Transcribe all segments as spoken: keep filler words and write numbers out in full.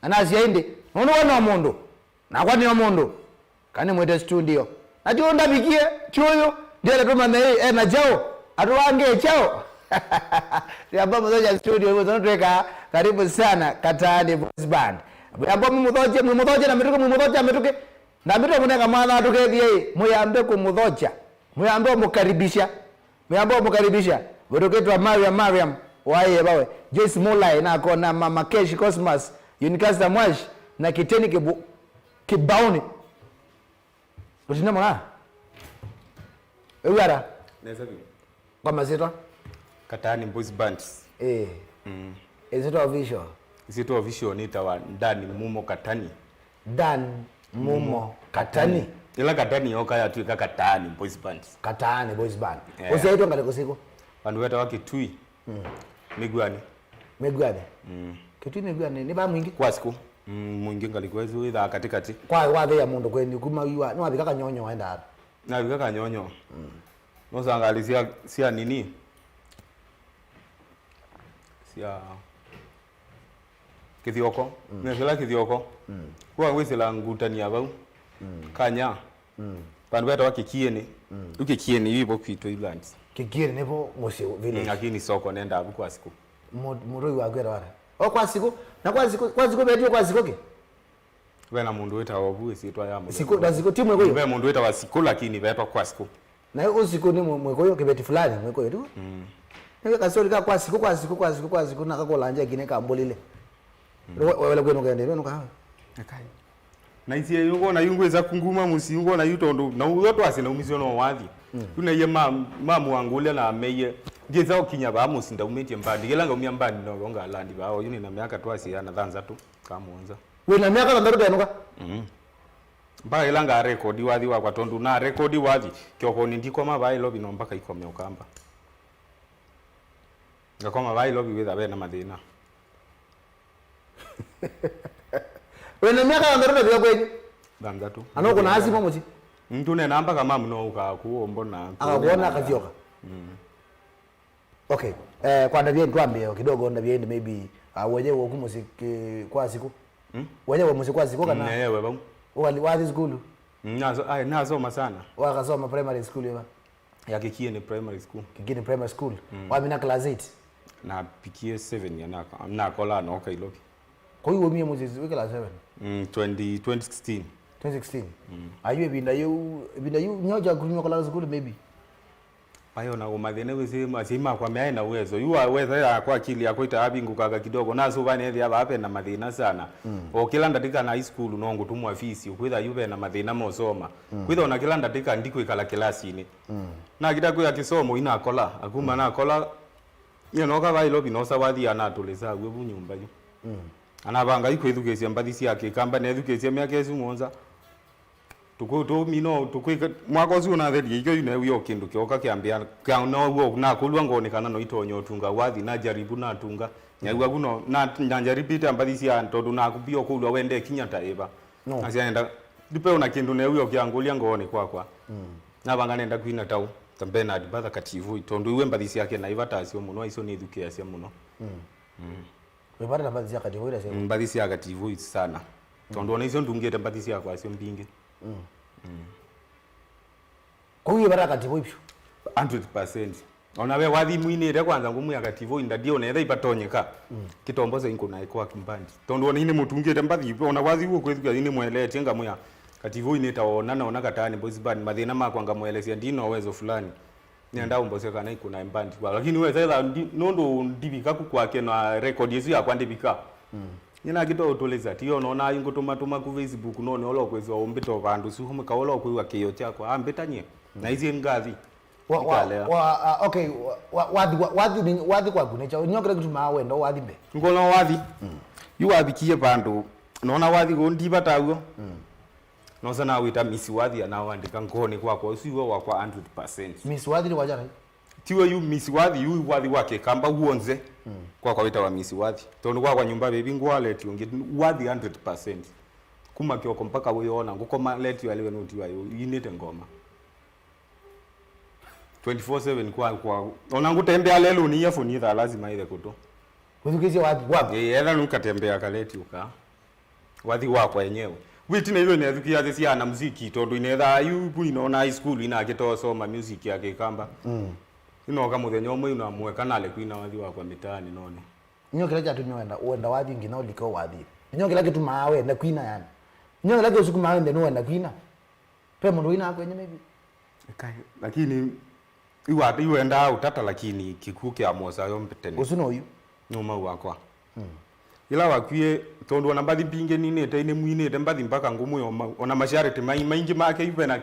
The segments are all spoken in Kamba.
Na nasya ĩndĩ, nũndũ we no mũndũ, nakwa nĩo mũndũ. Kana nĩmwĩte studio. Na kyu ndavikie, kyũyũ, ndiele tũmanye ĩ, ena kyaũ, atũvangĩe kyaũ. Yamba mũthokya studio, hivyo tũnatwĩka, karibu sana, Katani Voice Band. Yamba mũmũthokye, mũmũthokye na mĩtũkĩ, mũmũthokya mĩtũkĩ. Na mĩtũkĩ mũnenga mwana atũkethie ĩ, mũyambe kũmũthokya. Mũyambe ũmũkaribisha. Mũyambe ũmũkaribisha. Vĩtũkĩtwa Mariam, Mariam, waĩe vawe. Joyce Mulai, nakona Mama Kesh Cosmas, Unicasta Mwash, na Kiteni Kibu-, Kibaoni. Ũtina mũna? Ewara? Nesa vyũ. Kwa masyĩtwa? Katani Boys Bands. Eh. Mm. Is it official? Is it official? Nĩtawa Dan Mumo Katani. Dan Mumo Katani. Ĩla Katani yoka yatw'ĩka Katani Boys Bands. Katani Boys Band. Eh. Ũsyaĩtwe ngalĩko sikũ? Vandũ vetawa Kitui. Mm. Mĩguanĩ. Mĩguanĩ? Mm. Kitui Mĩguanĩ. Nĩ va Mwingi? Kwa sikũ. Mm, Mwingi ngalĩko ĩsu ĩthaa katĩkatĩ. Kwa wathĩa mũndũ kwenyu kuma wiwa, nĩwavika Kanyonyo waenda ata? Navika Kanyonyo. Mm. Nũsa ngalĩ sya, sya nini? Sya Kĩthioko. Mm. Nĩ kĩla Kĩthioko. Mm. Kwa wĩsĩla ngutania vau. Mm. Kanya. Mm. Vandũ vetawa Kĩkiĩnĩ. Mm. Yu Kĩkiĩnĩ, yu ivo kwitũ Ilands. Kĩkiĩnĩ nĩvo mũsyĩ, village. Mm, lakini soko nenda avu kwa sikũ. Mũ-, mũtũi waku etawa ata? O kwa sikũ. Na kwa sikũ, kwa sikũ vetio kwa sikũ kĩ? Ve na mũndũ wĩtawa ovu ĩsyĩtwa ya mũthemba. Sikũ, na sikũ, ti Mwĩkũyũ? Ve mũndũ wĩtawa Sikũ, lakini vetwa kwa sikũ. Na yu sikũ nĩ mũ-, Mwĩkũyũ, kĩveti fulani, Mwĩkũyũ, tu? Mm. Nĩwe kasori ka kwa sikũ, kwa sikũ, kwa sikũ, kwa sikũ, na kakũla nje kine kambũlile. Mm. We-, wewele kwĩnũka ende, nũka. Ekai. Na isie yu ngona yu ngwĩsa kunguma mũsyĩ, yu ngona yu tondũ, na uyo twasye na umisyo no wathi. Mm. Yu naiye ma-, mamu wangũlya na ameiye, ndiĩsa ũkinya vaa mũsyĩ ndaumĩtye mbandi. Kĩla ngaumya mbandi no vonga landi vaa, oyu nĩ na myaka twasye ya na thanthatũ, ka mũonza. Wĩna myaka thanthatũ ndenũka? Mm. Mpaka ĩla ngarekodi wathi wakwa, tondũ narekodi wathi, kĩokonĩ ndikoma vaa Nairobi no mpaka ikome Ũkamba. Ngakoma vaa Nairobi wĩtha vena mathĩna. Wĩna myaka thanthatũ ndavika kwenyu? Thanthatũ. Anokũna asima mũsyĩ? Mm, tũnena mpaka mamu no ũkaa kũũ ũmbona. Akakuona akasyoka? Mm. Okay. Eh, kwa ndavya ĩndĩ twambĩe kidogo, ndavya ĩndĩ maybe, uh, weje woku mũsyĩ ki-, kwa sikũ? Hmm? Weje wa mũsyĩ kwa sikũ kana? Mm, newe vau. Wali wathi sukulu? Mm, naso-, ai, nasoma sana. Wakasoma primary school ĩva? Ya Kikieni Primary School. Kikieni Primary School. Mm. Wamina class eight? Napikie seven ya naka-, nakola noka Ilovi. Kwa hiyo umie mũsyĩ wĩ class seven? Mm, twenty, twenty sixteen. Twenty sixteen. Mm. Ayu ĩvinda yĩu, ĩvinda yĩu nyoja kunywa kola sukulu maybe? Payo na mathĩna wĩsĩ asyai makwa meaĩ na uwezo. Yu wa-, wetha ya kwa akili yakwa itaavingũkaga kidogo. Nasũva nethĩa vaa ve na mathĩna sana. Mm. O kĩla ndatĩka na high school no ngũtũmwa fees, ũkwĩtha yu ve na mathĩna mosoma. Mm. Kwĩtha ona kĩla ndatĩka ndikwĩkala kĩlasinĩ. Mm. Nakita kwĩa kĩsomo inakola, akuma nakola, nye noka vaa Ilovi nosa wathi anatũlĩsa w'o vu nyũmba yu. Mm. Anavanga ikwĩthukĩĩsya mbathi sya Kĩkamba, nethukĩĩsya myaka ĩsu mũonza. Tũkũ-, tũmino, tũkwĩka, mwaka ũsu ũnathelie, ikyo yu neew'ie o kĩndũ kyoka kĩambĩa, kya-, no w'o nakũlw'a ngoonĩ kana no itonya ũtunga wathi, najaribu natunga. Nyaw'a kuno, na, najaribĩte mbathi sya, tondũ nakũmbia ũkũlw'a wende kinya ta ĩva. No. Nasya nenda, ndipe ona kĩndũ neew'ie o kĩangũlya ngoonĩ kwakwa. Mm. Navanga nenda kwina taũ, ta Bernard Batha Kativoi, tondũ iwe mbathi syake na ivatasyo mũno, aiso nĩthukĩĩasya mũno. Mm. Mm. Wĩvata na mbathi sya Kativoi na sya? Mm, mbathi sya Kativoi sana. Mm. Tondũ ona icio ndungĩte mbathi syakwa syo mbingĩ. Mm. Mm. Kũu wĩvata Kativoi vyũ? Hundred percent. Ona ve wathi mwinĩte kwanza ngũmwĩa Kativoi ndadie ona etha ivatonyeka. Mm. Kĩtomboso inkũnae kwa kimbandi. Tondũ ona inĩ mũtungĩte mbathi, ona wathi ũkwĩthukĩa inĩ mweletie ngamwĩa Kativoi nĩtaona naona Katani Boys Band, mathĩna makwa ngamwelesya ndina uwezo fulani. Nenda ũmbosya kana ikũna mbandi kwa. Lakini wesa ĩtha ndi-, nũndũ ndivika ku kwake na record ĩsu yakwa ndivika. Mm. Nĩnakita ũtũlĩsa, ti ona ona ngũtũma tũma ku Facebook, none ũla ũkwĩswa ũmbĩta o vandũ su, mũka ũla ũkwĩw'a kĩĩo kyakwa, ambĩtanie. Mm. Na isyĩ ngathi. Wa, wa, ikalea. Wa, ah, okay, wa, wa, wathi, wa, wathi, ni, wathi kwaku nĩ kyaũ? Nyo kĩla kĩtumaa wenda wathi mbee? Ngona wathi. Mm. Yu wavikie vandũ, nona wathi kũu ndivataw'o. Mm. Nosa nawĩta Miss Wathi, anawandĩka ngoonĩ kwakwa, ũsu iwe wakwa hundred percent. Miss Wathi nĩ kwa kyana? Tiwe yu Miss Wathi, yu wathi wa Kĩkamba w'onthe. Mm. Kwakwa wĩtawa Miss Wathi. Tondũ kwakwa nyũmba vevingwa leti ũngĩ, wathi hundred percent. Kuma kĩoko mpaka wĩona, ngũkoma leti ya lĩve nũtiwa yu, inĩte ngoma. Twenty-four seven kwa, kwa, ona ngũtembea lelũ nĩ earphone itha lazima ithe kũtũ. Kũthukĩsya wathi, wathi? Ĩĩ, etha nũkatembea kaleti ũka. Wathi wakwa enyewe. Wĩtina ĩyo nethukĩĩasya syana muziki, tondũ inethaa yu vu inoona high school inakĩtosoma music ya Kĩkamba. Mm. Inoka mũthenya ũmwe inamũeka nale kwina wathi wakwa mĩtaanĩ none. Nĩnyo kĩla kyatumie wenda, wenda wathi nginya ũlike ũwathi. Nĩnyo kĩla kĩtumaa wenda kwina yani. Nĩnyo kĩla kĩsukumaa wende nĩwenda kwina. Pe mũndũ wina akwenye maybe. Ekai, lakini iwa iwendaa ũtata, lakini kĩkw'ũ kya Mwosa yo mbetene. Ũsu no yu. Nũma wakwa. Mm. Ĩla wakwie, tondũ ona mbathi mbingĩ ninĩte, nĩmwinĩte mbathi mpaka ngũmwĩ, ona masharti mai-, maingĩ make yu vena,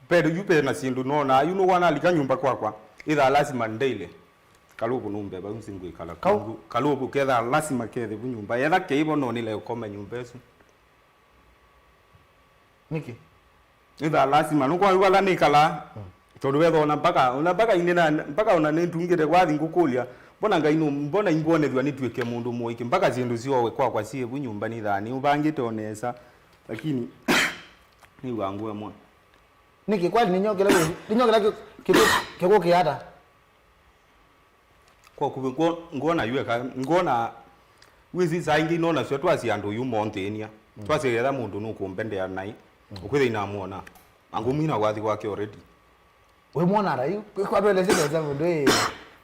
pe yu vena syĩndũ nona, yu nũwana alika nyũmba kwakwa, ĩthaa lasima daily. Kalũvũ nũmbeva, yu nzingwĩkala. Kau- kungu. Kalũvũ kethaa lasima kethe vu nyũmba. Etha keivo nonile ũkoma nyũmba ĩsu. Nĩkĩ? Ĩtha lasima, nũkwaiwala nĩkalaa. Mm. Tondũ wetha ona mpaka, ona mpaka ine na, mpaka ona nĩtungĩte kwathi ngũkũlya, mbona Ngai nũ, mbona ingwonethw'a nĩtw'ĩke mũndũ mũĩkĩ, mpaka syĩndũ syowe kwakwa syĩ vu nyũmba nĩthaa nĩũvangĩte o nesa, lakini nĩw'a ngũemwa. Nĩkĩ kwani nĩnyokela, nĩnyokela kĩkũkĩata? Kwa kuvĩ, ngwo-, ngwona yu eka, ngwona, wĩsĩ saa ingĩ inona syo twasya andũ yu monthĩny'a. Mm. Twasya ketha mũndũ nũkũmbendea naĩ, mm, ũkwĩthĩa inamwona. Na ngũmwina kwathi kwake already. Wĩmwona ata yu? Kwa twelesye nesa mũndũ ĩ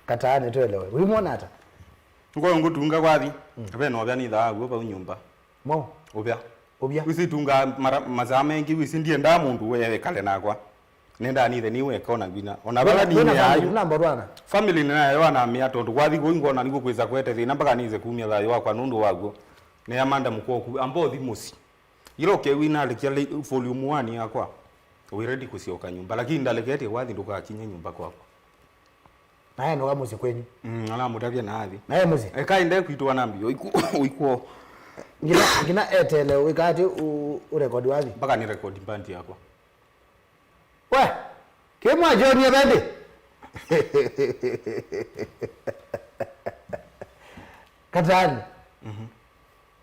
kataanĩ twelewe. Wĩmwona ata? Ngoo ngũtunga kwathi. Mm. Ve novya nĩthaa w'o vau nyũmba. Mo? Ũvya. Ũvya. Wĩsĩ tunga mara, masaa mengĩ, wĩsĩ ndiendaa mũndũ wekale nakwa. Nendaa nĩthe nĩ weka ona ngwina. Ona vala nĩneayu. Family nĩnayo anamĩa tondũ kwathi kũu ngona nĩkũkwĩsa kwete thĩna mpaka nĩse kumya thayũ wakwa nũndũ wakw'o. Nĩa manda mũkoku, amba ũthi mũsyĩ. Yĩla ũkew'ĩ nalekya le-, volume one yakwa, wĩ ready kũsyoka nyũmba, lakini ndaleketye wathi ndũkakinye nyũmba kwakwa. Naye nũka mũsyĩ kwenyu? Mm, anamũtavya na athi. Naye mũsyĩ? Eka ende kwitũ anambia, "Ũiku-, ũikw'o." Ngina, ngina etele wĩka atĩ ũ-, ũrekodi wathi? Mpaka nĩ record band yakwa. We, kĩ mwajonie vendi? Katani. Mhm.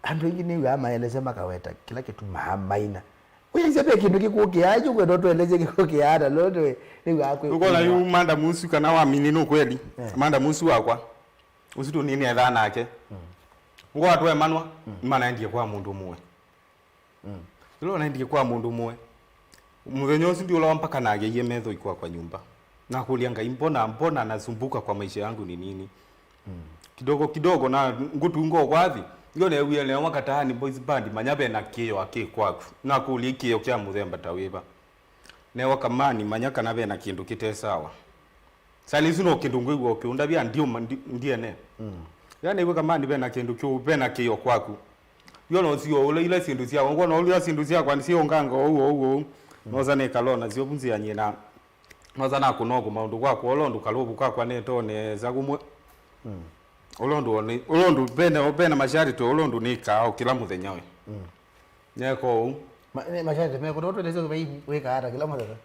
Andũ aingĩ nĩw'aa maelesya makaweta kĩla kĩtumaa maina. Wĩsĩ ve kĩndũ kĩkũkĩaa, yu kwenda ũtũelesye kĩkũkĩaa ata, nũndũ we nĩw'aa kwĩ. Ũkona yu madam ũsu kana wamini nĩ kweli. Eh. Madam ũsu wakwa. Ũsu tũnini ethaa nake. Mm. Ngwa twemanwa, mm, manaendie kwa mũndũ mũwe. Mm. Ĩla ũnaendie kwa mũndũ mũwe, mũthenya ũsu ndiũlawa mpaka nageie metho ikwakwa nyũmba. Nakũlya Ngai, mbona, mbona nasumbuka kwa maisha yangu ni nini? Mm. Kidogo kidogo na ngũtunga ũkwathi, ndio neewie neo Makataani Boys Band, manya vena kĩyo akĩ kwaku. Nakũlya kĩyo kya mũthemba ta wĩva? Newa kamani, manya kana vena kĩndũ kĩte sawa. Saa isu no kĩndũ ngwĩw'a ũkĩũndavya ndiũma, ndi-, ndiene. Mm. Ĩla nĩw'e kamani vena kĩndũ kĩu, vena kĩyo kwaku. Yo no sio ũla ila syĩndũ syakwa, ngwona ũla syĩndũ syakwa nĩsyĩũnganga ũu, ũu, ũu. Mm. Nosa nĩkala nasyo vu nzĩanĩ na nosa nakũna ũkũ maũndũ kwakwa, ũla ũndũ kalũvũ kakwa netonesa kũmwe. Mm. Ũla ũndũ one-, ũla ũndũ vena, vena masharti, ũla ũndũ nĩkaa o kĩla mũthenya we. Mm. Neka ũu. Ma-, nĩ masharti mekũ? Tũtũelesye ũvaini wĩkaa ata kĩla mũthenya?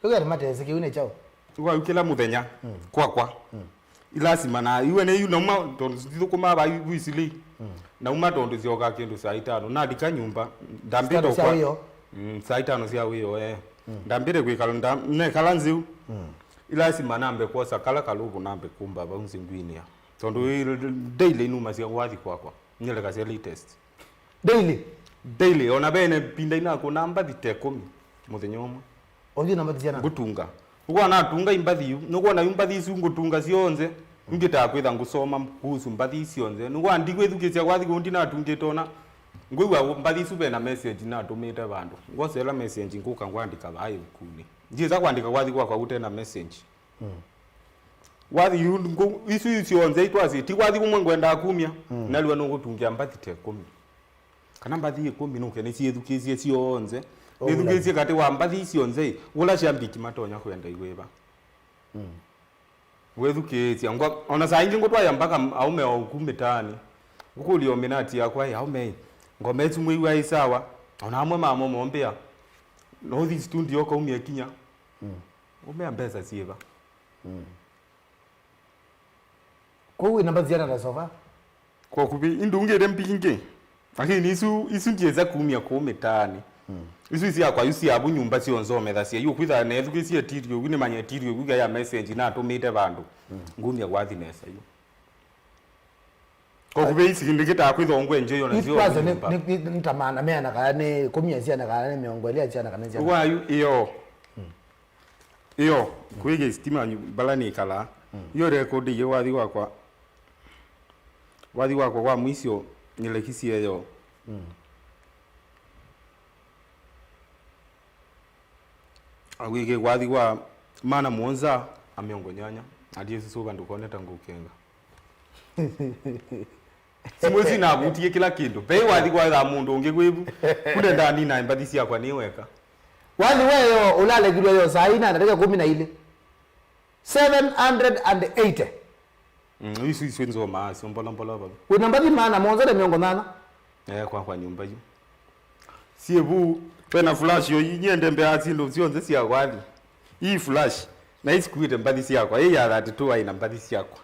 Tũkete matesĩ kĩu nĩ kyaũ? Kwa yu kĩla mũthenya, mm, kwakwa. Mm. Ilasima na iwe nĩ yu nauma tondũ ndithũkũmaa va yu isilei. Mm. Nauma tondũ syoka kĩndũ saa itano. Nalika nyũmba, ndambĩte. Saa itano sya kwa wĩoo? Mm, saa itano sya wĩoo, eh. Mm. Ndambĩte kwĩkala, nda-, nekala nzĩu. Mm. Ilasima nambe kwosa kala kalũvũ nambe kũmba vau nzĩ ngwinĩa. Tondũ, mm, daily numasya wathi kwakwa. Nyelekasya latest. Daily? Daily, ona vene pinda inakũna mbathi ta ĩkũmi mũthenya ũmwe. Ũthiĩ na mbathi syana? Ngũtunga. Nĩkwona natunga imbathi yu, nĩkwona yu mbathi isu ngũtunga syonthe, mm, ngĩtaa kwĩtha ngũsoma kuhusu mbathi isu syonthe. Nĩkwona ndikwĩthukĩĩsya kwathi kũu ndinatungĩte ona. Ngwĩw'a mbathi isu vena message natũmĩte vandũ. Ngwosa ĩla message ngũka ngwandĩka vaa ĩvukunĩ. Ndyĩsa kwandĩka kwathi kwakwa ũte na message. Mm. Wathi yu ngũ-, isu syonthe itwasi, ti wathi kũmwe ngwendaa kumya, mm, naliwe nũkũtungĩa mbathi ta ĩkũmi. Kana mbathi ĩkũmi nũke nĩsyĩthukĩĩsye syonthe. Oh, nĩthukĩĩsye katĩ wa mbathi syonthe, ũla shabiki matonya kwenda iwĩva. Mm. Wĩthukĩĩsya, ngwa-, ona saa ingĩ ngũtwaya mpaka m-, aũme oku mĩtaanĩ. Ngũkũlya o minati yakwa, "Ĩ, aũme, ngoma ĩsu mwĩw'a ĩ sawa?" Ona amwe mamo mombĩa, "No ũthi studio ũkaumya kinya." Mm. Ũmea mbesa syĩva? Mm. Kwoou wĩna mbathi syana ta sofa? Kwa kuvĩ, indungĩte mbingĩ. Lakini isu, isu ndyĩsa kumya kũu mĩtaanĩ. Mm. Isu isyakwa yu syavu nyũmba syonthe ũmethasya. Yu kwĩtha nethukĩsye etirio, yu nĩmanya etirio, yu ya message natũmĩte vandũ. Mm. Ngumya kwathi nesa yu. Kokuvei sindikita kwithwa ngwe nje yo na sio. Itwazo ni, ni, ni, ni ta maana meana kana ni kumi ya syana kana ni mĩongo ĩlĩ ya syana kana syana. Wayu iyo. Iyo, kwĩ kĩsitima nyu- vala nĩkalaa. Iyo record iyo wathi wakwa. Wathi wakwa wa mwisho nĩlekisie yo. Awĩke wathi wa maana mũonza na mĩongo nyanya. Atiesi suka ndũkone ta ngũkenga. Simũ isu inavutie kĩla kĩndũ. Ve wathi kwatha mũndũ ũngĩ kwĩvu. Kule ndani na mbathi syakwa nĩ weka. Wathi weyo ũlalekilwe yo saa ina na ndakĩka kũmi na ilĩ. Seven hundred and eighty. Mm, isu isu nzoma asyo mbola mbola baba. Wĩna mbathi maana mũonza na mĩongo nyanya. Eh, kwa kwa nyũmba yu. Sievu, vena flash yo inyende mbea syĩndũ syonthe sya wathi. Ii flash, na isikuĩte mbathi syakwa. Ii ya thirty-two aina mbathi syakwa.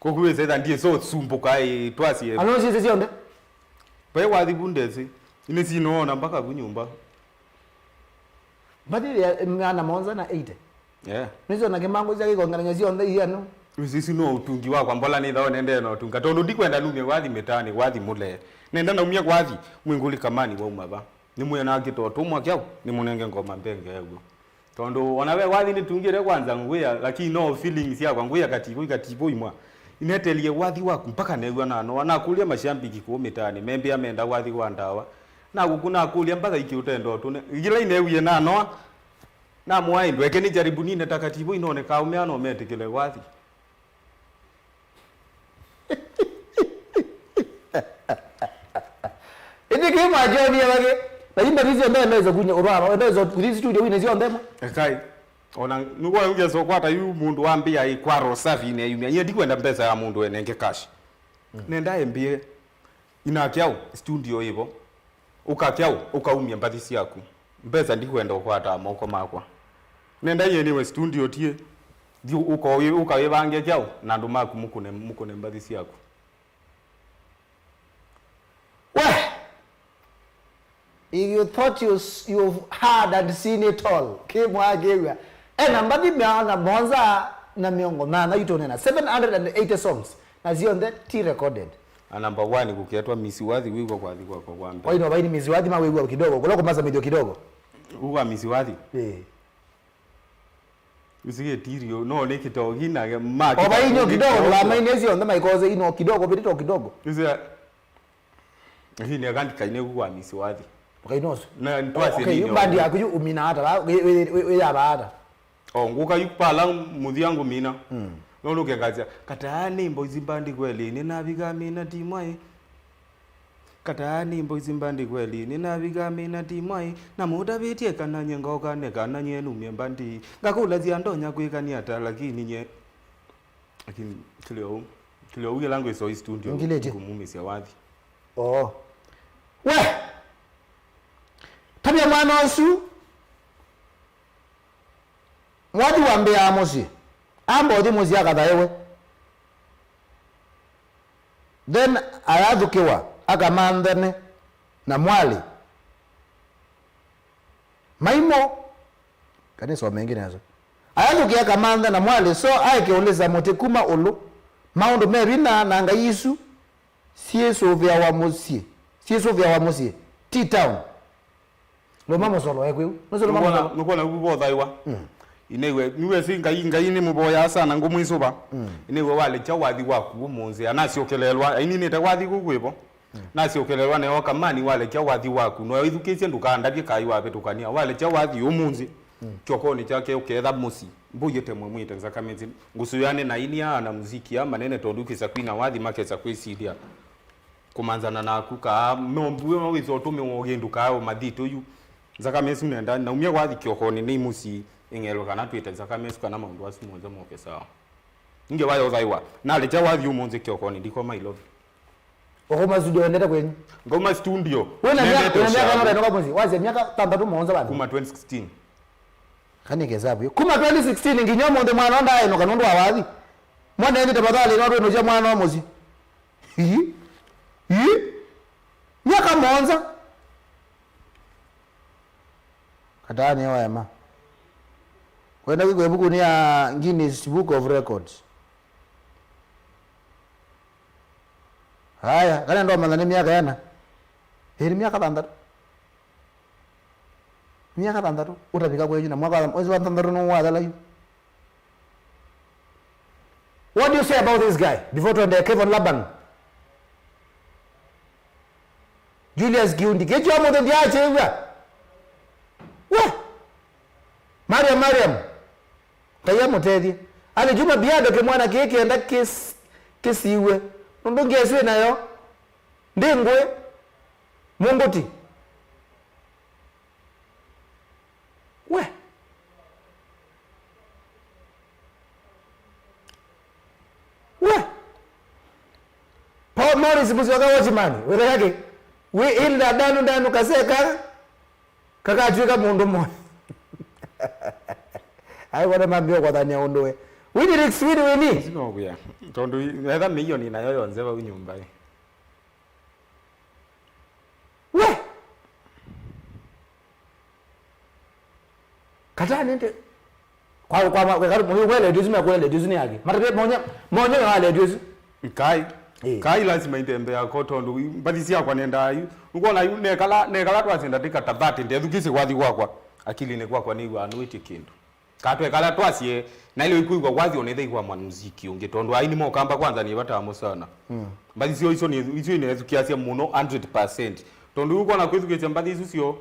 Kokuweza ĩtha ndiĩ so sumbuka ĩ twasie. Ano syĩsĩ syonthe? Vaĩ wathi vu ndesĩ. Inĩ sinoona mpaka vu nyũmba. Mbathi ya maana mũonza na eighty. Yeah. Nĩsyo na kĩmango sya kĩkonganany'a syonthe iano. Isu no ũtungi wakwa mbola nĩ thao nendee na ũtunga. Tondũ ndikwenda numie wathi mĩtaanĩ, wathi mũlee. Nenda naumia wathi, mwĩngũli kamani wauma va. Nĩmwĩona kĩtoto mwa kyaũ, nĩmũnenge ngoma mbenge yaguo. Tondũ ona ve wathi nĩtungĩte kwanza ngwĩa, lakini no feelings yakwa ngwĩa kativo, ikativo imwa. Inetelie wathi waku mpaka new'a nanoa. Nakũlya mashambiki kũũ mĩtaanĩ, membĩa menda wathi wa ndawa. Nakũkũ nakũlya mpaka ikiũtenda ũtũne. Kĩla inewie nanoa, namũaĩ ndweke nĩ jaribu nine ta kativo inone kaũmea no metĩkĩle wathi. Ĩndĩ kĩĩ mwajonie vake? Na imba hizi ndio ndio kunya urwaro, ndio kuthi studio wine sio ndemo. Ekai. Ona nĩwona ũngĩesa ũkwata yu mũndũ wambĩa ĩkwaro safi neyumya. Nyie ndikwenda mbesa ya mũndũ enenge cash. Nenda embie ina kyaũ studio ĩvo. Ũka kyaũ, ũkaumya mbathi syaku. Mbesa ndikwenda ũkwataa moko makwa. Nenda yĩnĩwe studio tiĩ. Thi ũkawĩvange kyaũ na andũ maku mũkũne, mũkũne mbathi syaku. We! If you thought you, you've heard and seen it all, kĩmwa kĩw'a. Ena mbathi mĩao na monza na mĩongo nana itũnena. Seven hundred and eighty songs. Na syonthe ti recorded. A number one kũketwa Miss Wathi wĩw'a kwathi kwakwa kwa mbee. Waino vaini Miss Wathi mawĩw'a kidogo. Kũla kũmasamĩthyo kidogo. Ũwa Miss Wathi? Ĩĩ. Usikie tirio no nĩ kĩtogi na ma. Oba inyo kidogo ndũkamaine syonthe maikoze ino kidogo vĩtĩto kidogo. Usia. Lakini akandi kaine kuwa Miss Wathi. Ukainoso. Na ntwasi. Okay, yu bandi yaku yu umina ata wĩ ya baada. O ngũka yu pala mũthya ngũmina. No nũke ngasya, "Kataani Boys Band kweli, nĩnavika mina timwaĩ. Kataani Boys Band kweli, nĩnavika mina timwaĩ. Na mũtavĩtye kana nye ngoka, nĩ kana nye numye bandi. Ngakũlasya ndonya kwĩka nĩ ata, lakini nye." Lakini kĩlĩ ou, kĩlĩ ou kĩla ngwĩsa oi studio. Ngilĩtye. Ngũmumĩsya wathi. Oo. We! Tavya mwana ũsu. Mwathi wambĩaa mũsyĩ, amba ũthi mũsyĩ akathaĩwe. Then ayathũkĩwa akamanthane na mwalĩ. Maimo, kanĩsome ĩngĩ nesa. Ayathũkĩa akamantha na mwalĩ, so aeke ũlĩsa mũtĩ kuma ũlũ. Maũndũ me vinya na ngai isu syĩsũvĩawa mũsyĩ, syĩsũvĩawa mũsyĩ, ti town. Lũma mũsolo ekwĩu. Nũsĩ lũma mũsolo. Nũkwona vu vothaiwa. Inaiwe, nĩwesi Ngai, Ngai nĩmũvoyaa sana ngũmwĩsũva. Inaiwe walekya wathi waku ũmũnthĩ, anasyokelelwa, aininĩte wathi kũkwĩvo. Nasyokelelwa neo kamani walekya wathi waku, no ithukĩsye ndũkandavye kaĩ wavĩtũkania. Walekya wathi ũmũnthĩ, kyokonĩ kyake ũketha mũsyĩ. Mbũyĩte mwĩmwĩte nzakamĩsĩ. Ngũsũanĩ na ini aa na muziki aa manene tondũ ũkĩsa kwina wathi makesa kwĩsilya. Kũmanzana naku kaa no mbue no wĩsa ũtũmĩwa ũgĩndũ kaa ũmathitũ yu. Nzakame ĩsu nenda naumya wathi kĩokonĩ nĩ mũsyĩ ĩng'elwe kana twĩte nzakame ĩsu kana maũndũ asu monthe moke sawa. Ningĩ waya ũthaiwa nalekya wathi ũmũnthĩ kĩokonĩ ndikoma ilovi. Ũkuma studio wendete kwenyu? Ngauma studio. Wĩna myaka wĩna myaka ĩng'ana ũtaĩnũka mũsyĩ? Wasya myaka thanthatũ mũonza vandũ. Kuma twenty sixteen. Kanĩ kĩsavu yu. Kuma twenty sixteen nginya ũmũnthĩ mwana ũyũ ndaaĩnũka nũndũ wa wathi. Mwana ĩndĩ tafadhali no twĩnũkya mwana wa mũsyĩ. Ii. Ii. Myaka mũonza. Kataa nĩ wa ema. Kwenda kĩkwa ĩvukunĩ ya Guinness Book of Records. Haya, kana ndo manya nĩ myaka yana? Ĩrĩ myaka thanthatũ. Myaka thanthatũ, ũtavika kwenyu na mwaka wa, mwezi wa thanthatũ nũwathela yu. What do you say about this guy? Before twende Kevin Laban. Julius Kiundi. Kĩkyo mũthĩ ndiakyĩw'a. We! Mariam, Mariam. Ngai amũtethye. Alĩ Juma Biado kĩmwana kĩĩ kĩenda kĩs-, kĩsiw'e. Nũndũ ngesu ĩ nayo. Ndi ngũĩ. Mũngũti. We. We. Paul Morris Musyoka watchman. Wĩra yake. We Hilda Danu Danu Kaseka. Kakatw'ĩka mũndũ mwe. Ai, wona mambia kwathania ũndũ we. Wini Rix, wini, wini. Sinokuya. Tondu i-, etha milioni nayo yonze vau nyumba ĩ. We! Katani nte. Kwa, kwa, kwa, kwa, kwa, kwa ledio isu, mekũla ledio isu nĩ yake. Matabe monya, monya wa ledio isu. Kai. Eh. Kai lazima itembea ko tondu mbathi syakwa nendaa yu. Nikuona yu nekala, nekala twasenda tika ta thirty ndethukisye kwathi kwakwa. Akili-inĩ kwakwa nĩw'aa nũĩtye kĩndũ. Katwe kala twasie, na ile ikwigwa wathi onethe kwa mwanamuziki ungi tondu aini mokamba kwanza ni batamu sana. Mm. Mbathi sio iso ni, iso inethukiasya muno hundred percent. Tondu ukona kwithukisya mbathi isu sio,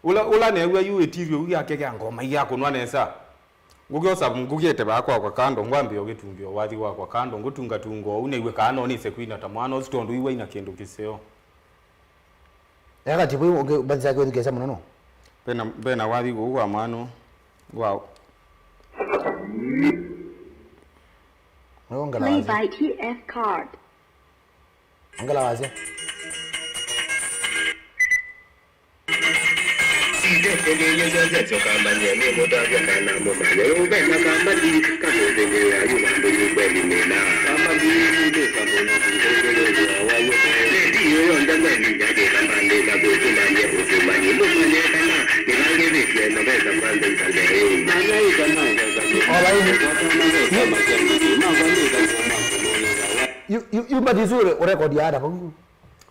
ula, ula new'a yu itirio yu yake kya ngoma iya kunwa nesa. Ngukiosa ngugete ba kwakwa kando, ngwambia ugitungio wathi wakwa kando, ngutunga tungo, uneiwe kana onise kwina ta mwana usu tondu iwe ina kindu kiseo. Eka tipu ũngĩ mbathi syake ũthukĩĩsya mũno no? Vena, vena wathi kũu wa mwana wa. Nĩwongela wathi. Play by T F card. Ongela wasya. Sitete nĩnyendete kambanie nĩ mũtavya kana mũmanye ũvena kambani kamũthĩnĩĩa yu vandũ yu kweli nĩna kambani nĩndĩka mũno kũngũngĩlĩlwa wayo. Nĩtiyo yonthe mweli nyakĩka mbandĩka kwĩtumany'e ũtumanyi mũmanye kana nĩvangĩvĩtye mavesa kwanza itandeĩ. Manya ikana. All right. Yu, yu, yu mbathi isu ũrekodia ata vau?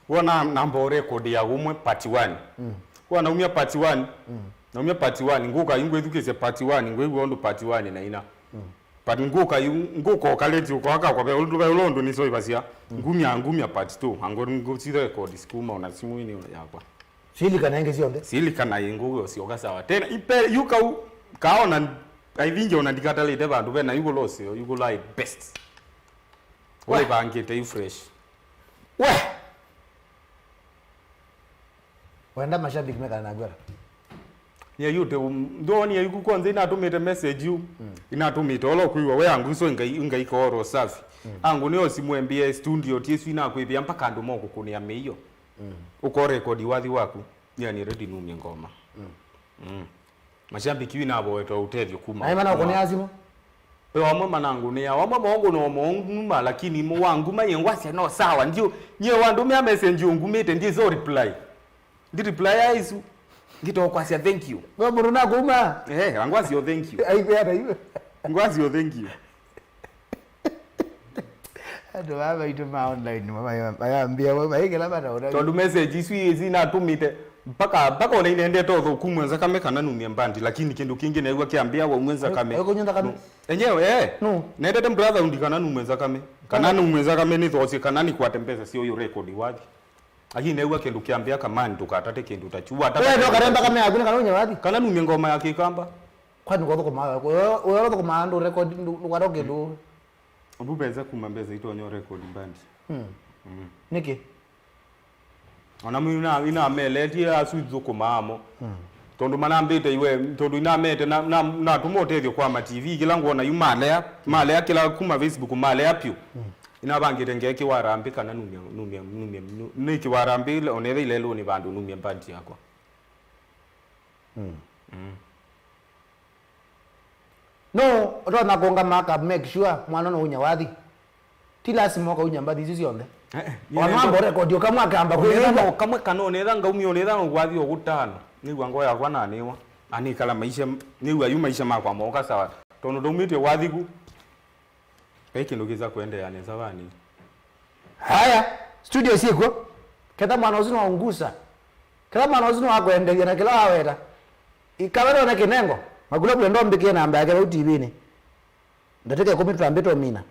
Wona namba ũrekodia ũmwe part one. Mm. Wona naumia part one. Mm. Naumia part one. Ngũka yu ngwĩthukĩsya part one. Ngwĩw'a ũndũ part one na ina. Mm. But ngũka yu, ngũka ũkaleti ũkwaka kwa ve ũndũ, ve ũla ũndũ nĩsoivasya. Mm. Ngumya, ngumya part two. Ango ngũsi records kuma ona simu-inĩ yakwa. Silika na ingĩ syonthe. Silika na ingĩ ũsyoka sawa. Tena, ipe, yu kau, kaona, I think ona ndikatalĩte vandũ vena, yu kũla ũseo, yu kũla best. We. Ũlĩvangĩte yu fresh. We! Wenda mashabiki mekana na gwera. Nye yu te, um, ndoni ya yuku kwanza inatũmĩte message yu. Mm. Inatũmĩte, ola kwĩw'a we angu iso ngai, ngai koro safi. Mm. Angu nĩyo simwembie studio, tiesu inakwĩvĩa mpaka andũ mokũkũnĩa mĩio. Mm. Ũko record wathi waku. Nye ni ready numie ngoma. Mm. Mm. Mashabiki yu navoetwa ũtethyo kuma. Naĩ mana ũkũnĩa simũ? Pe wamwe manangũnĩa, wamwe maũngũnĩa maũnguma, lakini mo wanguma ye ngwasya no sawa, ndio, nye wandũmĩa message ũngumĩte, ndizo reply. Ndi reply ya isu, ngito kwasya thank you. We mũndũ nakũma? Eh, angwasyo thank you. Aikwĩa ta iwe. Ngwasyo thank you. Andũ aa maitũ ma online, ma-, ma-, mayambia, ma-, maikĩla mataona. Tondũ message isu iĩ sinatũmĩte, mpaka, mpaka ona inendete ũthũkumwe nzakame kana numie mbandi, lakini kĩndũ kĩngĩ new'a kĩambĩa waumwe nzakame. Ekunywa nzakame? No. Enyewe, eh. No. Nendete brother undi kana numwe nzakame. Kana numwe nzakame nĩthosye kana nĩkwate mbesa syo yo record wathi. Lakini new'a kĩndũ kĩambĩa kamani ndũkatate kĩndũ ta kyu. Wata. Wewe ndio karemba kame yaku nĩ kana unye wathi? Kana numie ngoma ya kĩkamba. Kwani kwathũkũma, wewe, wewe ũthũkũma andũ record ndũ-, ndũkate kĩndũ. Ũmbu mbesa kuma mbesa itonya record band. Mm. Mm. Nĩkĩ? Ona mimi na, ina meletie asu thũkũma amo. Mm. Tondũ manambĩte iwe, tondũ inamete na, na, natũma ũtethyo kwa ma T V, kĩla ngwona yu malea, malea kĩla kuma Facebook malea piũ. Mm. Inavangĩte ngeke warambi kana numia, numia, numia, nu-, nĩkĩ warambi ile, onethe ilelũnĩ vandũ numia band yakwa. Mm. Mm. No ũtonya kũngama aka make sure mwana no unya wathi. Ti lasima ũkaunya mbathi isu syonthe. Eh, eh, ona wamba record ũkamwe akamba kwĩthĩwa kamwe kana onetha ngaumia onetha no wathi o gũtano. Nĩw'a ngoo yakwa nanĩwa. Anĩkala maisha, nĩw'a yu maisha makwa moka sawa. Tondũ ndaumĩte wathi ku. Vai kĩndũ kĩsa kũendeea nesa vani. Haya, Studio syĩkw'o. Ketha mwana ũsu nĩwaũngusa. Ketha mwana ũsu nĩwakwendeethya na kĩla waweta. Ikaweta na kĩnengo. Makulovu enda ũmbĩkĩe namba yake vau T V-inĩ. Ndatĩka ĩkũmi tũtambĩte ũmina.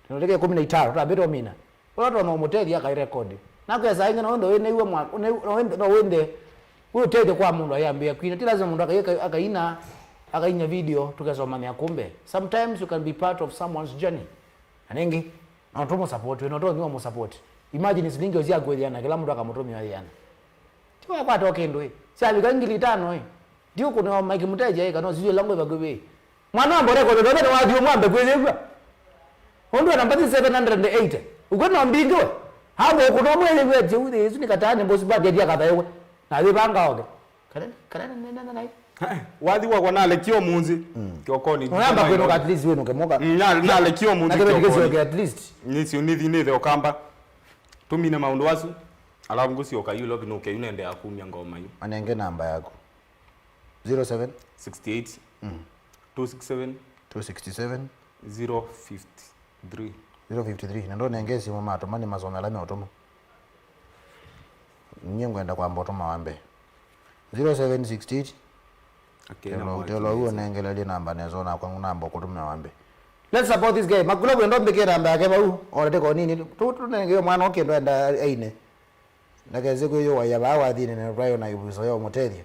Ndatĩka ĩkũmi na itano tũtambĩte ũmina. Ũla ũtonya ũmũtethya akairekodi. Nakwĩa saa ingĩ no wĩnthe wĩnĩw'e mwa-, no wĩnthe, no wĩnthe wĩ ũtethyo kwa mũndũ ayambĩĩa kwina. Ti lazima mũndũ akai-, akai-, akaina, akainya video, tũkesomanĩa kũmbe. Sometimes you can be part of someone's journey. Na nĩngĩ, no tũmũsapoti, no tũnywa mũsapoti. Imagine silingi syaku ĩana, kĩla mũndũ akamũtũmĩa ĩana. Ti wakwata o kĩndũ ĩ. Syavika ngili itano ĩ. Ndiũkũnĩwa Mike Mũtethya ĩ, kana ũsisye lango ĩvakuvĩ ĩ. Mwana wa mbore kondo ndobe na wathi ũmwe ambe kwĩyĩw'a. Ũndũ ana mbathi seven hundred and eighty. Ũkwĩ no mbingĩ we. Havo ũkũna ũmwe yĩw'e ati ũthĩ Yesu nĩ katani mbosi badi ati akathaĩwe. Na thĩvanga oke. Kana, kana nĩ nene nai. Wathi wakwa nalekie ũmũnthĩ. Kĩokonĩ. Ũnamba kwĩnũka at least wĩnũke mũka. Mm, na-, nalekie ũmũnthĩ kĩokonĩ. Kĩoke at least. Nĩsio nithi nĩthe ũkamba. Tũmine maũndũ asu. Alafu ngũsyoka yu lobi nũke yu nende ya kumya ngoma yu. Anenge namba yaku. Zero seven? Sixty-eight. Mm. Two six seven. Two sixty-seven. Zero fifty-three. Zero fifty-three. Na ndonenge simũ matũma nĩ masome ala meũtũma. Nyie ngwenda kwamba ũtũma wa mbee. Zero seven six eight. Okay, telo, na telo mwaki ũnengelelie namba nesa nakwa namba ũkũtũmĩa wa mbee. Let's support this guy. Makulovu enda ũmbĩkĩe namba yake vau. Orete konini. Tu-, tũnengeo mwana ũkĩndũ enda aine. Ndakese kwĩyũaia vaa wathinĩ na twayo na ĩvuso ya ũmũtethya.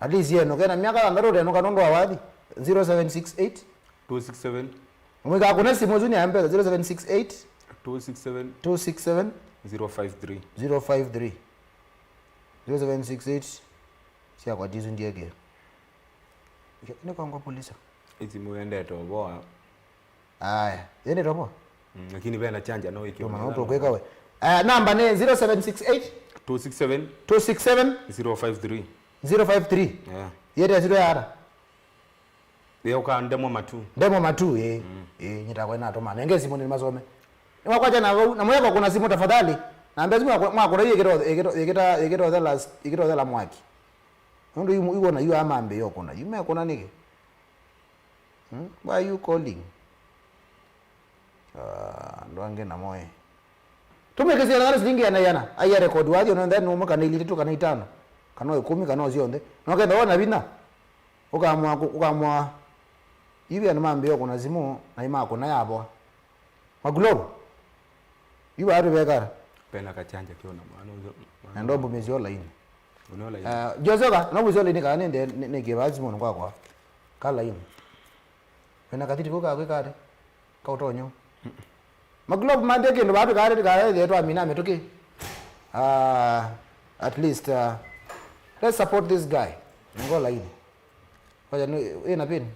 At least yenũke na myaka thanthatũ ũtenũka nũndũ wa wathi. Zero seven six eight. Two six seven. Mwĩka kũna simũ ĩsu nĩ ya mpesa, zero seven six eight. Two six seven. Two six seven. Zero five three. Zero five three. Zero seven six eight. Syakwa tisu ndieke. Nĩ kwa ngwa polisa. Ĩsimũ yendete ũvoa. Aya, yende topo. Mm, lakini vena chanja no ikio. Tuma no tukweka we. Aya, namba nĩ zero seven six eight. Two six seven. Two six seven. Zero five three. Zero five three. Yeah. Yete zero ya ara. Ye uka ndemo matu. Ndemo matu, eh. Mm. Eh, nyita kwa na toma. Nenge simũ nĩ masome. Nĩ wakwacha na vau, na mweka kũna simũ tafadhali. Na mbezi mwakũna yekito yekito yekita yekito thela yekito thela mwaki. Nũndũ yu yu na yu amambe yokũna. Yu mekũna nĩkĩ? Hmm? Why are you calling? Ah, andũ angĩ namo ĩ. Tũmĩkĩsĩe na silingi ĩana ĩana. Aiya record wathi ona nthani ũmwe kana ili itatu kana itano. Kana ĩkũmi kana o syonthe. Na ũkenda wona vinya. Ũkamwa kũ-, ũkamwa. Yu andũ mambĩĩa kũna simũ na imakũna yavoa. Makulovu. Yu vaa tũvekara. Pena kachanja kiona mwana ũyũ. Na ndombo mezi online. Ũnĩ online. Ah, Josoka, no mezi online kana nende nĩ kĩvaa simũ kwakwa. Ka line. Wĩna kathiti kau kakwĩka ate? Kautonyo. Makulovu manthe kĩndũ vaa tũkaate tũkaethĩe twamina mĩtũkĩ. Ah, at least, ah, let's support this guy. Ngo laini. Kwaja nĩ, ĩna pin?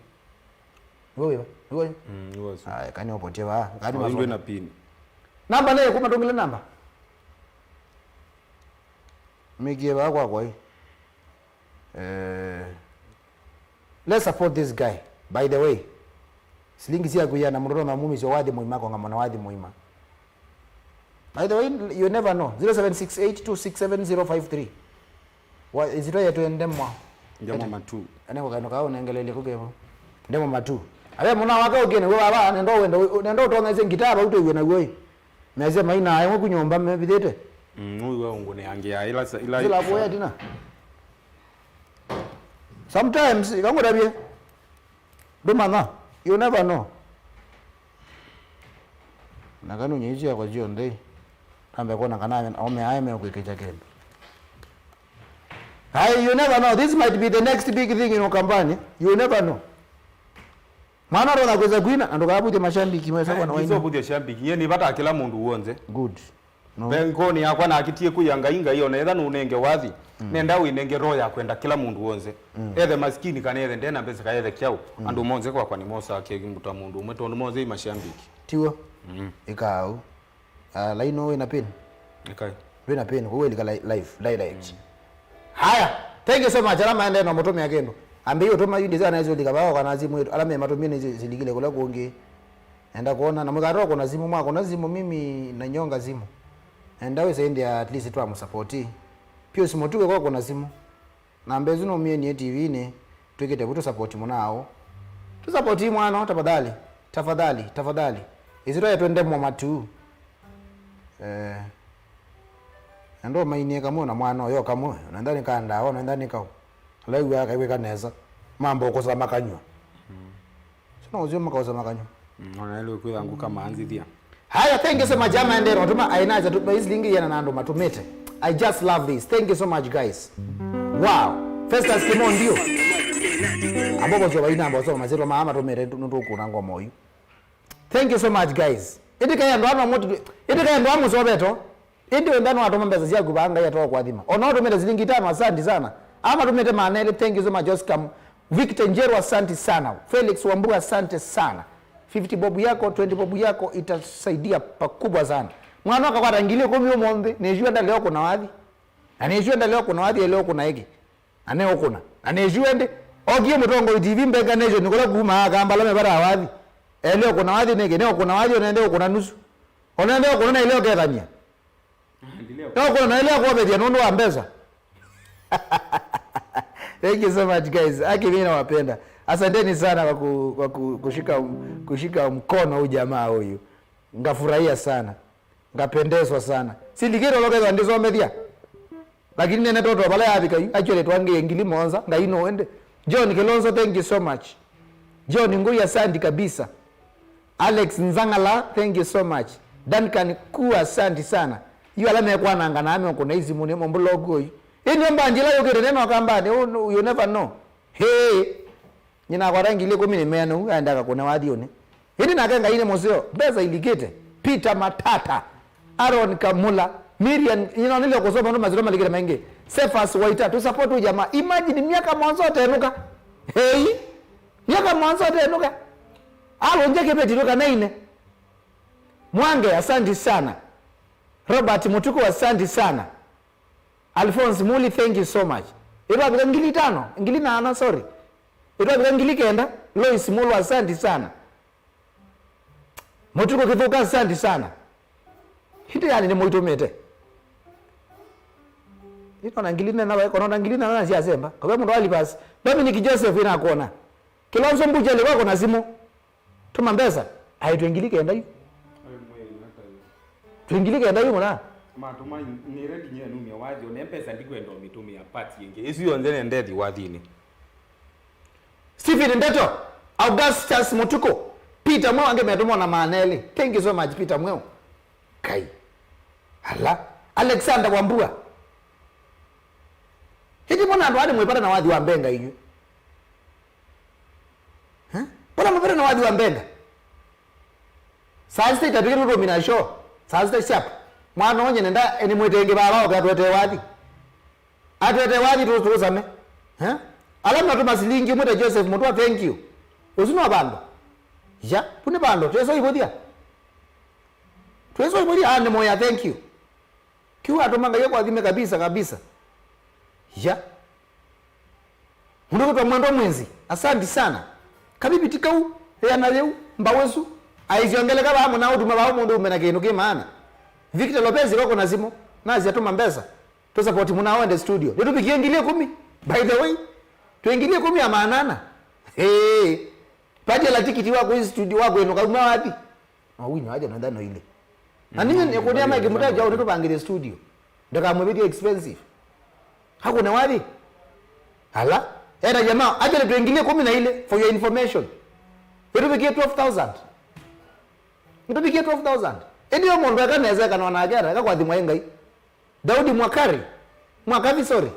Nĩwe wĩva? Nĩwe? Mm, nĩwe ũsu. Aya, kani ũpotie vaa. Kani maswali. Ndwĩ na pin. Namba nĩ kuma tũngile namba. Mikie vaa kwakwa ĩ. Eh, let's support this guy. By the way, silingi syaku ĩana mũndũ no mũmisyo wathi mũima konga mwana wathi mũima. By the way, you never know. Zero seven six eight two six seven zero five three. Wa, izitwa yetu Ndemwa. Ndemwa Matu. Ane kwa kano kao nengelele kukevo. Ndemwa Matu. Awe mwana wake ũkene we baba nendo wendo nendo ũtong'ese ngitaba ũtwĩwe na guo. Mese maina ayo ku nyũmba mevithĩte. Mm, ũyũ wa ũngũ nĩ angĩ ya ila sa-, ila. Zila kuya tina. Sometimes ikangũtavye. Ndũmanya, you never know. Na kanunye isu yakwa syonthe, nambe kuona kana aũme aya mekwĩkĩkya kĩndũ. Ai, you never know. This might be the next big thing in Ukambani. You never know. Mwana ũtonya kwĩsa kwina, na ndũkavũthye mashambiki mwesa. Eh, kwa na waini. Ndisovuthya shambiki. Yeye ni vata kila mũndũ wonze. Good. No. Ve ngoni yakwa nakitie kwĩa Ngai, Ngai ona etha nũnenge wathi, mm, nenda wĩnenge roho ya kwenda kĩla mũndũ w'onthe. Mm. Ethe masikini kana ethe ndena mbesa kana ethe kyaũ, mm, andũ monthe kwakwa nĩmosaa keki mbuta mũndũ ũmwe tondũ monthe i mashambiki. Tiw'o? Mm. Ĩkaa ũu. Ah, laini ũũ wĩna pin? Ĩkai. Ndwĩna pin, kwoou ĩlika li-, live, direct. Mm. Haya, thank you so much. Ala maendee no mũtũmĩa kĩndũ. Ambĩie ũtũma yu ndĩsĩ anaisũlika vaa kana simũ yetu. Ala me matũmie nĩ silikile kũla kũngĩ. Enda kuona, na mũkatoa kuna simu, mwakuna simu, mimi nanyonga simu. Enda wĩse ĩndĩ at least twamũsapoti. Pius Mũtuke kwa kuna simu. Namba ĩsu nũmie niĩ T V-inĩ, twĩkĩte vu tũsapoti mũnao. Tũsapoti mwana, tafadhali, tafadhali, tafadhali. Ĩsitwa yetwe Ndemwa Matu. Eh, na ndo mainie kamwe na mwana ũyo kamwe, na ndani ka ndawa, na ndani kau. Ala iwa kaiweka nesa. Mambo kusama kanywa. Sina uzio maka usama kanywa. Mm, ona ile kwira nguka maanzithia. Haya, thank you so much. Ama endero tuma ainaja tu base lingi yana na ndo matumete. I just love this. Thank you so much, guys. Wow. Festus Kimondi. Ambo bozo baina ambo so maziro mama tumere ndu kuna ngoma uyu. Thank you so much, guys. Ĩndĩ kaĩ andũ amwe mũtu, ĩndĩ kaĩ andũ amwe sobeto. Ĩndĩ wenda no atũma mbesa syaku vaa Ngai atoa kwathima. Ona ũtũmĩte silingi itano, asante sana. Ama tũmĩte maana elĩ, thank you so much, Oscar. Victor Njeru, asante sana. Felix Wambua, asante sana. Fifty bob yako, twenty bob yako itasaidia pakubwa sana. Mwana akakwata ngili ikũmi ũmũnthĩ, nĩsua ndaleo kuna wathi. Na nĩsua ndaleo kuna wathi, eleo kuna ĩkĩ. Na nĩ ũkũna. Na nĩ ĩsu ĩndĩ, okie mũtongoi T V Mbenga Nation kũla kuma akamba ala mevata wathi. Elĩ ũkũna wathi nĩkĩ? Nĩ ũkũna wathi, onende ũkũna nusu. Onende ũkũna na ile ũkethania. Nĩ ũkũna na ile akwovethia nũndũ wa mbesa. Thank you so much, guys. Aki mimi nawapenda. Asanteni sana kwa, ku, kwa ku, kushika, kushika mkono huyu jamaa huyu. Ngafurahia sana. Ngapendezwa sana. Silikĩte ũlokethwa ndĩsomethya. Lakini nene toto vala yavika yu, actually twangĩe ngili mũonza, Ngai no ende. John Kilonzo, thank you so much. John Ngui, asante kabisa. Alex Nzangala, thank you so much. Duncan Kua, asante sana. Yu ala mekwananga na ame ũkũna isimũ nĩ mũmbuloko ũyu. Ĩnĩ mbandi ĩla yũkĩte neno akambani, you, you never know. Hey. Nyina akwata ngili ikũmi nĩ meana ũu, aenda akakũne wathiũnĩ. Ĩndĩ nake Ngai nĩ mũseo, mbesa ilikĩte. Peter Matata, Aaron Kamula, Miriam, nyina nĩlio kũsoma ũndũ masyĩtwa malikĩte maingĩ. Cephas Waita, tu support ũyũ jamaa. Imagine myaka mũonza ũtenũka. Hei, myaka mũonza ũtenũka. Alũngya kĩveti tũkanaine. Mwange, asante sana. Robert Mutuku, asante sana. Alphonse Muli, thank you so much. Ĩtwavika ngili itano, ngili nana, sorry. Ĩtwavika ngili kenda, Lois Mulu, asante sana. Mũtuku Kithuka, asante sana. Hindi yani nĩ mũitumĩte. Ĩtona ngili nana, wae, kona ngili nana sya semba. Kwa mũndũ wa Livers, Dominic Joseph inakuona. Kilonzo Mbuja leo wako na simu. Tũma mbesa. Aĩ twĩ ngili kenda yu. Twĩ ngili kenda yu mũna. Matũma nĩ ready nye numia wathi, one mbesa ndikwenda ũmĩtũmĩa part ĩngĩ. Ĩsu yonthe nĩ ndethi wathinĩ. Stephen Ndeto, Augustus Mutuku, Peter Mweo, angĩ metũmwa na maana elĩ. Thank you so much, Peter Mweo. Kai. Ala. Alexander Wambua. Ĩndĩ mbona andũ aa nĩmwĩvata na wathi wa mbenga inyw'ĩ? Eh? Mbona mwĩvata na wathi wa mbenga? Saa sita itavika tũtũmina show. Saa sita sharp. Mwana ũnye nenda nĩmwĩtenge vaa oke atwetee wathi. Atwetee wathi tũ-, tũsame. Eh? Ala matũma silingi mwĩta Joseph Mũtwa, thank you. Ũsu no vandũ. Ya, pu nĩ vandũ. Twĩsa ivũthya. Twĩsa ivũthya, ah, nĩ moya, thank you. Kĩu atũma Ngai akwathime kabisa, kabisa. Ya. Mũndũ kwĩtwa Mwendwa Mwenzi, asante sana. Kavivi ti kau, ĩana yĩu, mbaũ ĩsu, aisiongeleka vaa mũna ũtuma vaa mũndũ ume na kĩndũ kĩ maana. Victor Lopez koko na simũ, nasi atũma mbesa. Tũsapoti mũna wende studio. Nĩtũvikie ngili ikũmi, by the way. Twĩ ngili ikũmi ya maana ana. Hey. Pati ala tikiti wa kũi studio wa kwĩnũka uma wathi. Mawini waja na ndano ile. Na ninyi nikunia Mike Mutaja au nitupangire studio. Ndakamwebithia expensive. Hakuna wathi? Ala. Era jamaa, acha tuingilie kumi na ile for your information. Itupikie twelve thousand. Itupikie twelve thousand. Ndio mũndũ eka neza kana na agera eka kwa thimwa Ngai. Daudi Mwakari. Mwakavi, sorry.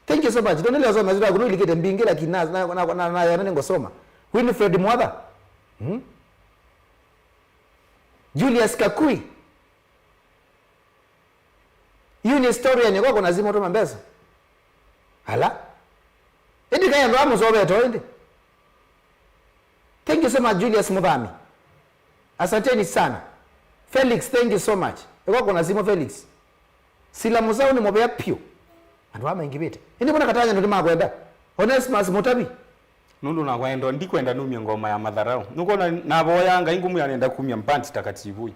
Thank you so much. Don't leo soma zita kuno ilikete mbingi lakini na na na na na ningosoma. Winfred Mwatha. Hmm? Julius Kakui. Yu nĩ historian kwako na zimo tuma mbesa. Ala. Ĩndĩ kaĩ andũ amũsovetwe ĩndĩ. Thank you so much, Julius Muthami. Asanteni sana. Felix, thank you so much. Kwako na zimo, Felix. Sila Musau nĩ mũvea piũ. Andũ aa maingĩvĩte. Ĩndĩ mbona Katanya nũndũ makwenda? Onesmus Mũtavi. Nũndũ nakwa endo ndikwenda numie ngoma ya matharau. Nũkwona navoya Ngai ngũmwĩa nenda kumia mpanti takativu.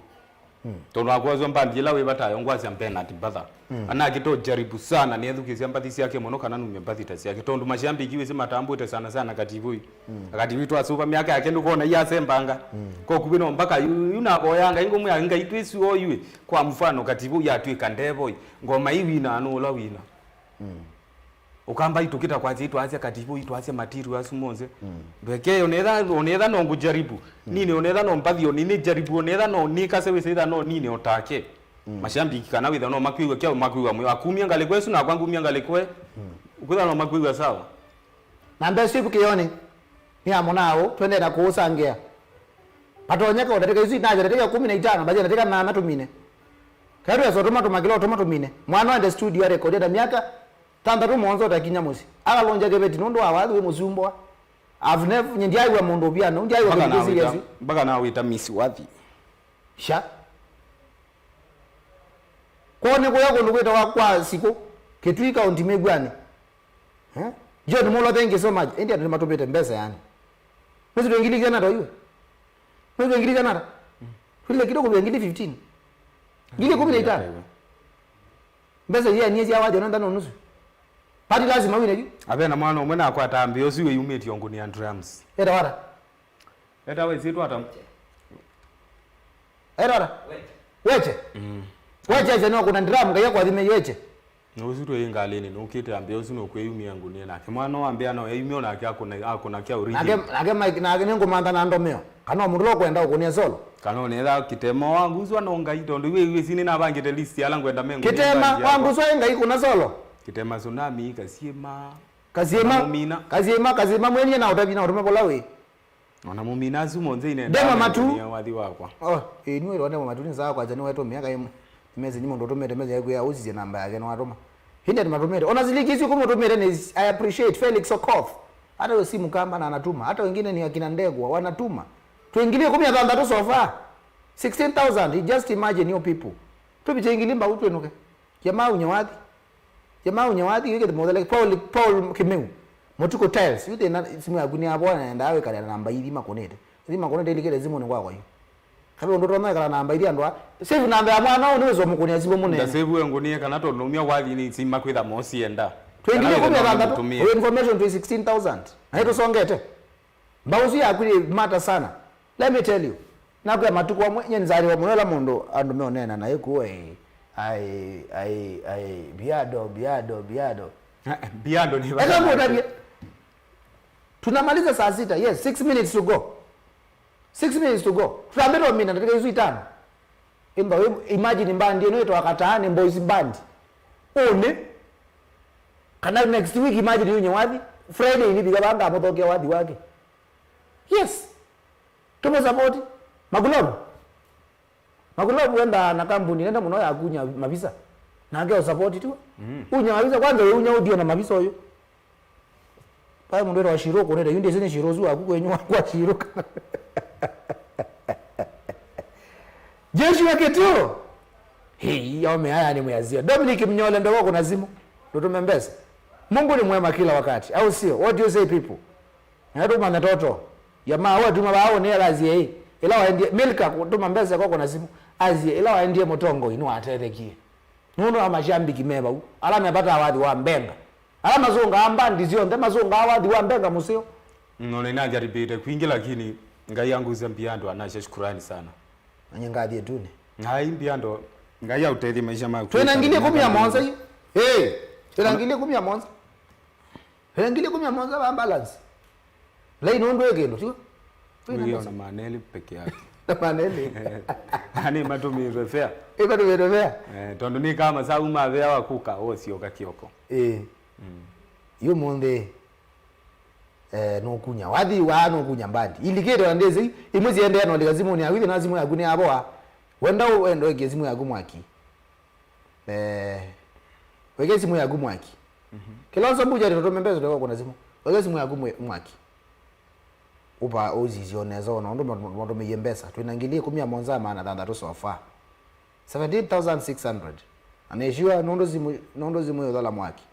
Mm. Tondũ akwaswa mbandi ĩla wĩ vatayo ngwasya Bernard Mbatha. Mm. Anake to jaribu sana nĩethukĩsya mbathi syake mũno kana numye mbathi ta syake. Tondũ mashambiki wĩsĩ matambwĩte sana sana Kativoi. Mm. Kativoi twasuva myaka yake ndũkona iasembanga. Mm. Kokuvĩ no mpaka yu, yu navoya Ngai ngũmwĩa Ngai twĩsu oyuĩ. Kwa mfano Kativoi yatwĩka ndevoi. Ngoma ii wina nũla wina. Mm. Ũkamba itũkĩta kwasya itwasya Kativoi itwasya material asu monthe. Mm. Ndweke onetha onetha no ngũjaribu. Mm. Nini onetha no mbathi onini jaribu onetha no nikase wĩsĩ itha no nini otake. Mm. Mashambiki kana wĩtha no makwĩw'a kyaũ makwĩw'a mwĩ akumia ngalĩko ĩsu nakwa ngumia ngalĩko ĩ. Mm. Kwĩtha no makwĩw'a sawa. Na mbesa ivu kĩyoni nĩ amo nao twendee na kũũsangĩa. Patonyeka ndatĩka isu inaja ndatĩka kũmi na itano mbaja ndatĩka nana tũmine. Kaĩ twesa ũtũma tũmakĩla ũtũma tũmine. Mwana wende studio arekodi ata myaka thanthatũ mũonza ũtakinya mũsyĩ. Akalũngya kĩveti nũndũ wa wathi wĩ mũsumbwa. I've never, nye ndyaĩw'a mũndũ ũvyana, ndyaĩw'a kĩndũ kĩ serious. Mpaka nawĩta Miss Wathi. Sha. Kwoo nĩ kũya kũndũ kwĩtawa kwa Sikũ, Kitui County Mĩw'anĩ. Eh? John Mulo, thank you so much. Ĩndĩ andũ nĩmatũmĩte mbesa yani. Mwezi twa ngili igana ata iwe? Mwezi twa ngili igana ata? Twile kidogo vya ngili fifteen. Ngili kũmi na itano. Mbesa iria nie sya wathi ona nthano nusu. Pati lazima wine yu. Ave na mwana ũmwe nakwata mbĩ ũsu wĩyumĩtio ngũnia drums. Eta wata? Eta wĩsĩtwa ata? Eta wata? Weche. Mm. Weche, eche no kuna drum kaya kwa thime yeche. Na ũsu twĩ ngalĩnĩ nũkĩte ambĩa ũsu nũkwĩyumĩa ngũnĩa nake mwana wambĩa no eyumĩa onake akũna akũna kya ũrĩthĩ. Nake nake Mike nake nĩngũmantha na ndomeo. Kana mũndũ ũla ũkwenda ũkũnĩa solo. Kana ũnetha kĩtema wanguswa no Ngai tondũ iwe iwe sini navangĩte list ya ala ngwenda mengũnĩa. Kĩtema wanguswa ĩ Ngai kũna solo. Kĩtema tsunami kasiema. Kasiema. Mũmina. Kasiema kasiema mwenie na ũtavi na ũtũme vola wĩ. Ona mũmina asu monthe inenda Ndema matu. Ngũnĩa wathi wakwa. Oh, ĩĩ nĩ wĩrwa ndema matu nĩ sawa kwacha nĩ wetũmĩa kaĩ message mũndũ ũtũmĩte message yaku ya ũsisye namba yake nĩ watũma. Hindi ati matũmĩte. Ona siliki isu kũmũtũmĩte nĩ I appreciate Felix Okoth. Hata huyo si Mkamba na anatuma. Hata wengine ni akina Ndegwa wanatuma. Twĩ ngili ikũmi na thanthatũ so far. Sixteen thousand, just imagine your people. Tũvĩtye ngili mbau twĩnũke. Jamaa unye wathi. Jamaa unye wathi wĩkĩte mũthele Paul Paul Kimeu. Mũtuku Tiles. Yu thĩna simu yaku nĩ avoa na nenda wĩkale na namba ithi makũnĩte. Ithi makũnĩte ilikĩte simu nĩ kwakwa yu. Kabe ũndũ ũtonya wĩkala na namba ithi andũ a. Save namba ya mwana ũũ nĩ wĩswa mũkũnĩa simu mũnene. Ndasave ngũnĩa kana tondũ naumia wathi nĩ sima kwĩtha mosienda. Twĩ ngili ikũmi na thanthatũ. Information twĩ sixteen thousand. Na nĩtũsongete. Mbau isu yaku nĩ mata sana. Let me tell you. Nakwĩa matukũ amwe nye nzaliwa mũno ĩla mũndũ andũ meũneena na ĩkuũ ĩ ai ai ai biado biado biado. Biado nĩ eka mũtavye. Tunamaliza saa sita. Yes, six minutes to go. Six minutes to go. Tutambĩte ũmina ndatĩka isu itano. Imba imagine band ĩno ĩtwa Kataa nĩ Boys Band. Ũnĩ kana next week imagine yunye wathi Friday nĩ vika vanga mũthokia wathi wake. Yes. Tũmũsapoti. Makulovu. Makulovu endaa na kambuni nene mũno ya kunya mavisa. Nake ũsapoti tu. Mm. Unya mavisa kwanza wĩ unya ũthiĩ na mavisa ũyũ. Pae mũndũ wĩtawa Shiro kũnĩte yu ndĩsĩ nĩ Shiro ũsu waku kwenyu wakwa Shiro. Joshua Kituo. Hii yaume haya ni mwazia. Dominic Mnyole ndio wako na simu. Tutume mbesa. Mungu ni mwema kila wakati. Au sio? What do you say people? Na tũmanya toto. Jamaa wetu mabao ni alazie hii. Ila waendie Milka kũtũma mbesa kwako na simu. Azie ila waendie mũtongoi nĩ watethekie. Nũndũ wa mashambiki me vau. Ala mevataa wathi wa mbenga. Ala masũngaa mbandi syonthe masũngaa wathi wa mbenga mũseo. No nĩnajaribĩte kwingĩ lakini Ngai angusya mbia andũ anasya shukurani sana. Nanye ngathi ĩtunĩ. Ngai mbia andũ Ngai aũtethye maisha maku. Twĩna ngili ikũmi na mũonza yu. Ĩĩ. Twĩna ngili ikũmi na mũonza. Ĩĩ, ngili ikũmi na mũonza va balance. Lai nũndũ ĩ kĩndũ, tigo? Wĩona maneli peke yake. Na maneli. Ani matũmĩtwe fea. Ĩ matũmĩtwe fea. Eh, tondũ nĩ kama saa uma fea wa kuka, ũsyoka kioko. Ĩĩ. Mm. Yu mũnthĩ, eh, nũkunya. Wathi wa nũkunya mbandi. Ilikĩte wa ndĩsĩ, imwe siendea na ũlika simũnĩ yaku, ithĩ na simũ yaku nĩ yavoa. Wenda ũ-, wenda ũikie simũ yaku mwaki. Eh, weke simu yaku mwaki. Mhm. Kilonzo Mbuja ati tutume mbesa tuko kuna simu. Weke simu yaku mwe-, mwaki. Upa ũsisye nesa ona ũndũ matu-, matumiie mbesa. Twĩna ngili ikũmi na mũonza maana thanthatũ so far. Seventeen thousand six hundred. Na nĩshiwa nũndũ simu, nũndũ simu yothala mwaki.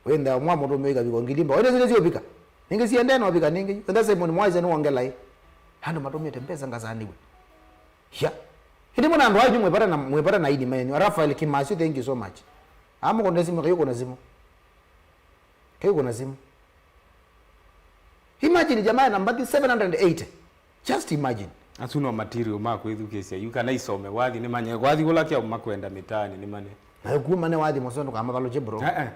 Wenda mwa mũtumie ikavika ngili mba. Wenda zile ziovika. Ningi siende no vika ningi. Wenda Simon Mwaise nĩ wongela ĩ. Andũ matumĩte mbesa ngasaniwe. Ya. Ĩndĩ mwana andũ anyu mwĩpata na, mwĩpata na ID menyu. Rafael Kimasio, thank you so much. Amũkũnde simu, kayũkũna simu. Kayũkũna simu. Imagine jamaa na mbathi seven hundred eighty. Just imagine. Asu no material ma kwĩthukĩĩsya yu kana isome wathi nĩmanye wathi ũla kyauma kwenda mĩtaanĩ nĩmane. Na kuma nĩ wathi mũseo ndũkamavalũkye, bro. Eh, eh.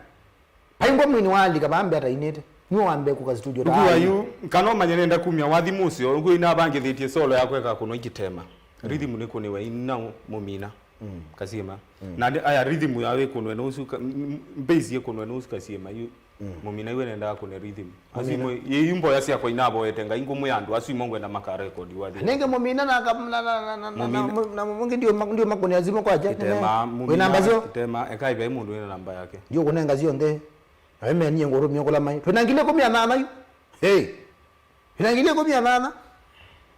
Paingwa mwini waalika vambe atainĩte. Nĩwe wambe kũka studio. Nduku ta ayu, kana ũmanye nenda kumya wathi mũseo, ngu inavangĩthĩtie solo yakwa ĩkakũnwa ikĩtema. Rhythm nĩkũnĩwe ina mũmina. Kasiema. Na ndi- aya rhythm ya wĩkũnwe nũsu ka- m- m- bass ĩkũnwe nũsu kasiema yu. Mũmina iwe nendaa kũne rhythm. Asu Mũmina. Imwe- yĩ- yu mboya syakwa inavoete Ngai ngũmwĩa andũ asu imo ngwenda makarekodi wathi. Nenge mũmina na kam- na na na na na Mũmina. na- na mũngĩ ndio ma- ndio makũnĩa simu kwacha. Itema, wĩ namba syo? Itema, ekai vai mũndũ wĩna namba yake. Ndio kũnenga syonthe. Awe meni ngũrũmia kũla mai. Twĩna ngili kũmia nana yu. Hey. Ĩna ngili ĩkũmi na nana.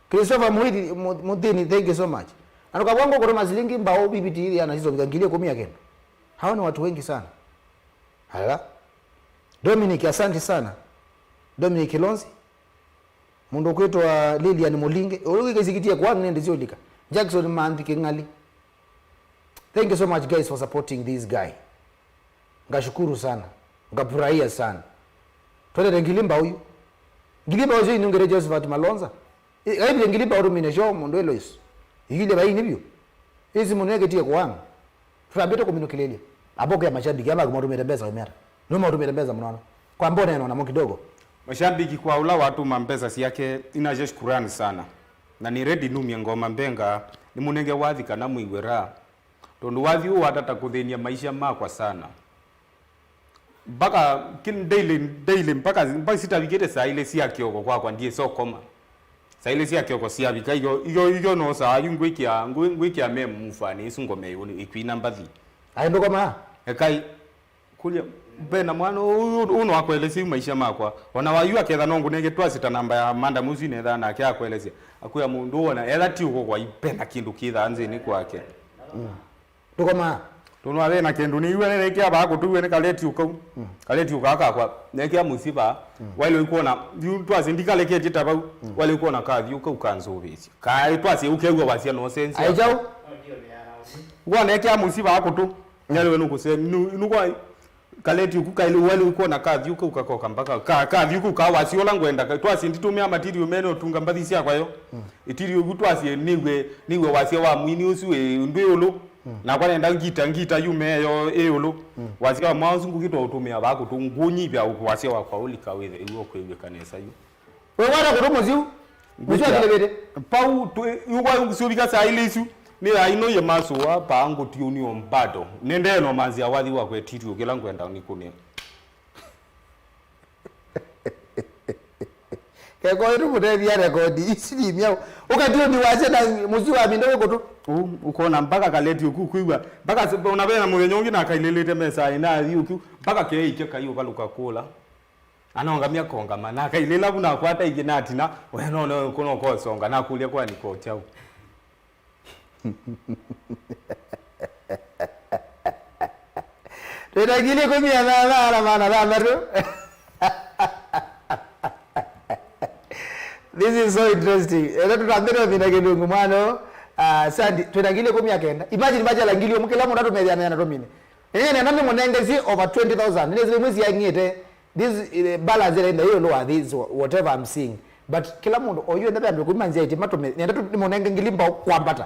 Christopher Muhiti, Mu- Muthini, thank you so much. Na ndũkavwa ngũkũtũma silingi mbao bibiti ili ana sizo ngili ĩkũmi ya kenda. Hawa ni watu wengi sana. Hala. Dominic, asante sana. Dominic Kilonzi. Mũndũ ũkwĩtwa Lilian Mulinge. Ũlũkĩkĩsikitie kwa nende siolika. Jackson Manthi King'ali. Thank you so much guys for supporting this guy. Ngashukuru sana. Ngafurahia sana. Twendete ngili mbao yu. Ngili mbao syo inungire Josephat Malonza. Kaibile ngili mbao tumine syo mũndũ Elois. Igile baini byo. Isi mũndũ neketie kuanga. Tutambite kuminukilĩlya. Apoke ya mashabiki ama kumatumite mbesa umera. No matumite mbesa mnono. Kwa mbona eno namo kidogo. Mashabiki kwa ula watuma mbesa syake, inaje shukurani sana. Na ni ready numie ngoma mbenga, ni munenge wathi kana mwiwe raha. Tondũ wathi ũũ watata kũthĩnia maisha makwa sana. Mpaka ki- daily, daily, mpaka, mpaka sitavikĩte saa ilĩ sya kĩoko kwakwa ndiĩsokoma. Saa ilĩ sya kĩoko syavika, iyo, iyo, iyo no saa yu ngwĩkĩa, ngwĩ- ngwĩkĩa me mufani isu ngome yu ĩkwina mbathi. Aĩ ndũkomaa? Ekai. Kũlya, ve na mwana ũũ, ũũ no akwelesya yu maisha makwa. Ona wayu aketha no ngũnenge twasita namba ya madam ũsu inethaa nake akwelesya. Akwĩa mũndũ wona, etha ti ũko kwa ipe na kĩndũ kĩthaa nzĩnĩ kwake. Ndũkomaa? Tũnwa ve na kĩndũ nĩiwe nĩnĩkĩa vaa kũtũiwe nĩ kaleti ũkau. Kaleti ũkaa kakwa, nekĩa mũsi vaa. Waile ũikuona, yu twasĩ ndikaleketye ta vau. Waile ũikuona kathi ũkau kanzũvĩsya. Kaĩ twasĩ ũkew'a wasya no sense. Aichau? Wona ekĩa mũsi vaa kũtũ. Nĩaliwe nũkũse, nũ- nũkwa kaleti ũku kaili wali ũkwona kathiũ kau kakoka mpaka ka- kathiũ kau kawasya ũla ngwenda ka- twasye nditũmĩa material mene ũtunga mbathi syakwa yo. Ĩtiri ũku twasye nĩw'e nĩw'e wasya wa mwini ũsu ĩ ndwĩ ũlũ. Nakwa nenda ngita ngita yume yo ĩ ũlũ. Wasya wa mwaũ ũsu ngũkĩtwa ũtũmĩa vaa kũtũ ngũnyivya wasya wakwa ũlika wĩthe iw'o kwĩw'ĩka nesa yu. We wata kũtũ mũsyũ? Mũsyũ akĩlĩvĩte. Pau tũ- yũkwa syũvika saa ilĩ isu nĩ aino ye masũa paa ngũtiũnio mbado nendee no manzĩa wathi wa kwetitio kĩla ngwenda nĩkũnĩa. Keko ĩtu mũtethia rekodi ici ni myaũ. Ũkatiũni wasya na mũsyũ wa mindo wĩ kũtũ. Ũu ũkona mpaka kaleti ũku kwĩw'a mpaka s- ona vena mũthenya ũngĩ nakailĩlĩte mesaĩ nathi ũku mpaka keĩkya kai ũvalũka kũla. Anongamya kongama, nakailĩla vu nakwata ĩngĩ natina, we no no kũno kosonga, nakũlya kwani ko kyaũ? Twĩna ngili ĩkũmi na nana na maana thanthatũ. This is so interesting. Ĩla tũtambĩte ũmina kĩlungu mwana. Ah, Sandy, twĩna ngili ĩkũmi na kenda. Imagine bajala ngili ũmwe kĩla mũndũ atũmethĩa na tũmine. Ĩĩ, nenda nĩmũnengesie over twenty thousand. Nĩnĩsĩ imwe siang'ĩte. This, eh, balance ĩla ĩna ĩũlũ wa this, whatever I'm seeing. But kĩla mũndũ, oyu enda ve andũ ĩkũmi manzĩa ĩtĩ matũme, nenda tu nĩmũnenge ngili mbao kwambata.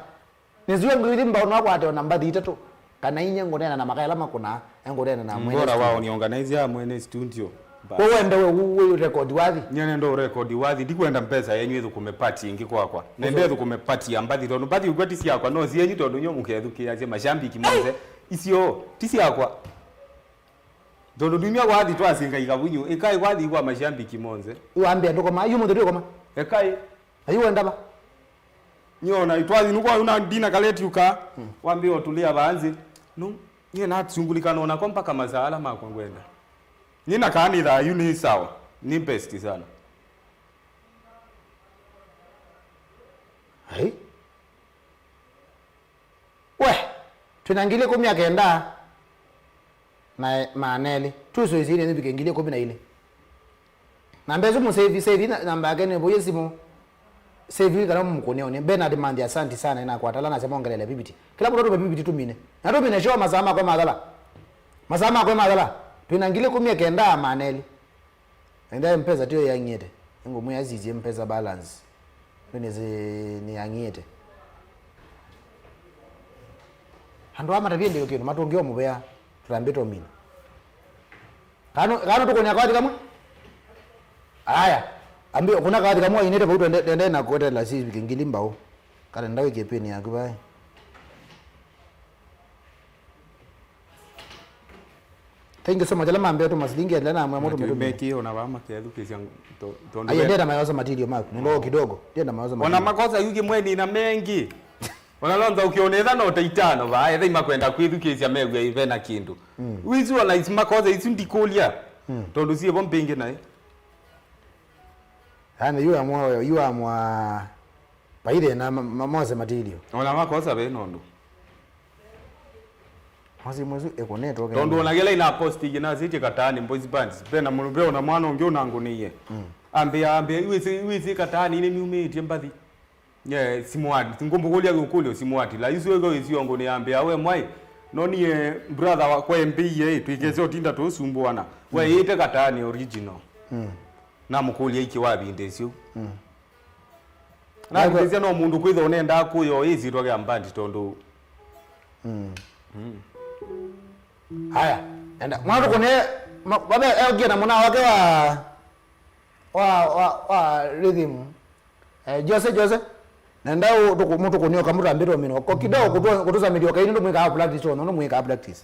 Nĩsua ngili mbao no akwate ona mbathi itatũ. Kana inya ngũneena na makaela makũnaa, engũneena na mwene studio. Mbora wao ni organize ya mwene studio. Bas. We wende we, we, we record wathi? Nye nenda ũrekodi wathi, ndikwenda mbesa yenyu ĩthũkũme party ĩngĩ kwakwa. Nende ĩthũkũme party ya mbathi, tondũ mbathi ũkw'a ti syakwa, no syenyu tondũ nyo mũkethukĩĩasya mashambiki monthe. Isyo, ti syakwa. Tondũ ndumya wathi twasinga ikavunyũ, ĩkaĩ wathi kwa mashambiki monthe. Wambĩa ndũkoma, yu mũthĩ ndũkoma. Ĩkaĩ. Ayu wenda va? Nyona, itwathi nũkwa una ndina kaleti ũka, wambĩa ũtũlĩa vanzi. Nu, nye natsungulika nona kwa mpaka masaa ala makwa ngwenda. Nina kaa nĩ thayu nĩ sawa, nĩ best sana. Ai. We, twĩna ngili ĩkũmi na kenda na maana elĩ. Tuso isi nĩ nivike ngili ĩkũmi na ilĩ. Na mbesa mũsevi, sevi na- namba yake nĩ vũyĩ simu. Save you kana mũkũnĩonĩ. Bernard Manthi, asanti sana, ĩnakwata ala nasya mongelele piviti. Kĩla mũndũ atũme piviti tũmine. Na tũmine show masaa makwa mathala. Masaa makwa mathala. Twĩna ngili kũmi na kenda maana elĩ. Enda mpesa tio yang'ĩte. Ngũmwĩa asisye mpesa balance. Nĩsĩ nĩyang'ĩte. Andũ aa matavye ndĩo kĩndũ, matũngĩo mũvea, tũtambĩte ũmina. Kano, kano tũkũnĩa kawathi kamwe? Aya. Ambi, kuna kawathi kamwe ainĩte vau twende, twende na kũetela sisy ngili mbau. Kale ndawĩkie pin yaku vai. Thank you so much. Ala mambea tu masilingi endele na mwe mũtu mĩtu. Meki ona ba makethukisha to-, tondu. Aye, ndenda mayosa material maku. Nilo kidogo. Ndenda mayosa material. Ona makosa yuki mweni na mengi. Ona lonza ukiona etha nota itano ba, etha imakwenda kwithukisha megwe ive na kindu. Mm. Wizu ona isi makosa isu ndikulia. Mm. Tondu sie bo mpingi nae. Yani, yu amwa, yu amwa. Vaithĩ na ma-, ma-, mose material. Ona makosa ve nondu. Mose mwesu ekonetwo. Tondu ona kĩla ina post igi na siti katani boys bands. Ve na mũndũ ve ona mwana ũngĩ ũnangũnĩie. Mm. Ambĩa, ambĩa, "Iwĩsĩ, iwĩsĩ katani nĩ miumĩtie mbathi." Nye, simuati, ngũmbũkũlya ũkũlyo simuati. La isu ego isi ongo nĩ ambĩa, "We mwai, no nie brother wa kwa M B A, twikese ũtinda tũsumbuana." We ite katani original. Mm. Namũkũlya iki wa vinde isu. Mm. Nandĩkĩsya no mũndũ kwĩthwa ũnendaa kũya ĩsyĩtwa kĩa mbandi tondũ. Mm. Mm. Haya, enda. Mwana tũkũne, ma-, babe, eokie na mũna wake wa, wa, wa, wa rhythm. Eh, Jose, Jose. Nenda ũ-, tũkũ-, mũtũkũne ũkamũtambĩtwa mĩno. Ko kidogo kũtũ-, kũtũsamĩthya ũkaini ndũ mwĩkaa practice, ono ndũ mwĩkaa practice.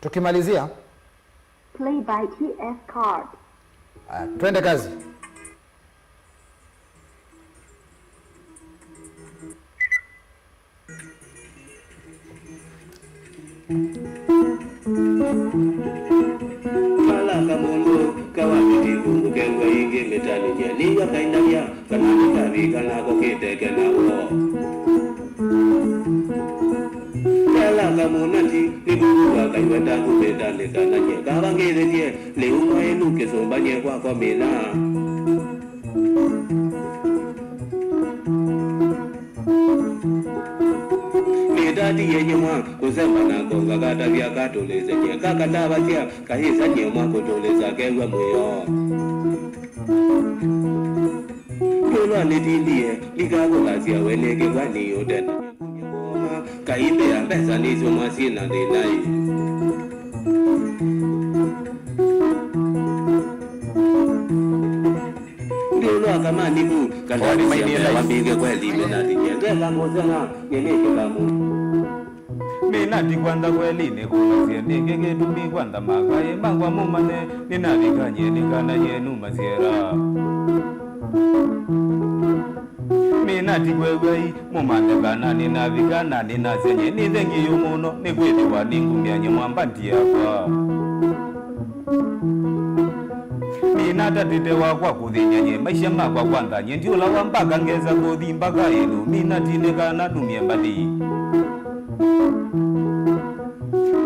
Tukimalizia. Play by T S card. Ah, twende kazi. Vala kamũndũ kawaviti kũngũkew'a ĩngĩ mĩtanĩthya nĩw'a kainavya. Kana nĩkavika nako kĩteke na woo. Yalanga mũnati, nĩkũkua kaiweta kũmĩtanĩka na nyie kavangĩthĩtye, lĩu mwaĩlu kĩsũmbany'e kwakwa mĩna. Nĩtatie nyie mwa kũsemba na ngonga katavya katũlĩse nyie kakatavasya, kayĩsa nyie mwa kũtũlĩsa kew'a mwĩoo. Ndũlwa nĩtindie, ndikakũlasya we nĩkĩ kwani ũtena. Kaĩmbĩa mbesa nĩsyo mwasina thĩna ĩ. Ndũlwa kamanivu, kandavĩsya mbesa wambinge kweli menathinyie. Ngeka mũsena, nĩnĩkĩka mũndũ. Mĩnati kwantha kweli nĩkũlasye nĩngĩ kĩtumi kwantha makaĩ makwa mũmanye nĩnavikany'e nĩ kana yenuma syera. Mĩnati kwew'ai mũmanthe kana nĩnavika na nĩnasya nyie nĩ thengiũ mũno nĩkwĩthĩwa nĩngumya nyie mwamba nti yakwa. Nĩnatatĩte wakwa kũthĩny'a nyie maisha makwa kwantha nyie ndiũlawa mbaka ngesa kũthi mbaka ĩlũ. Mĩnati nĩ kana numye mbathi.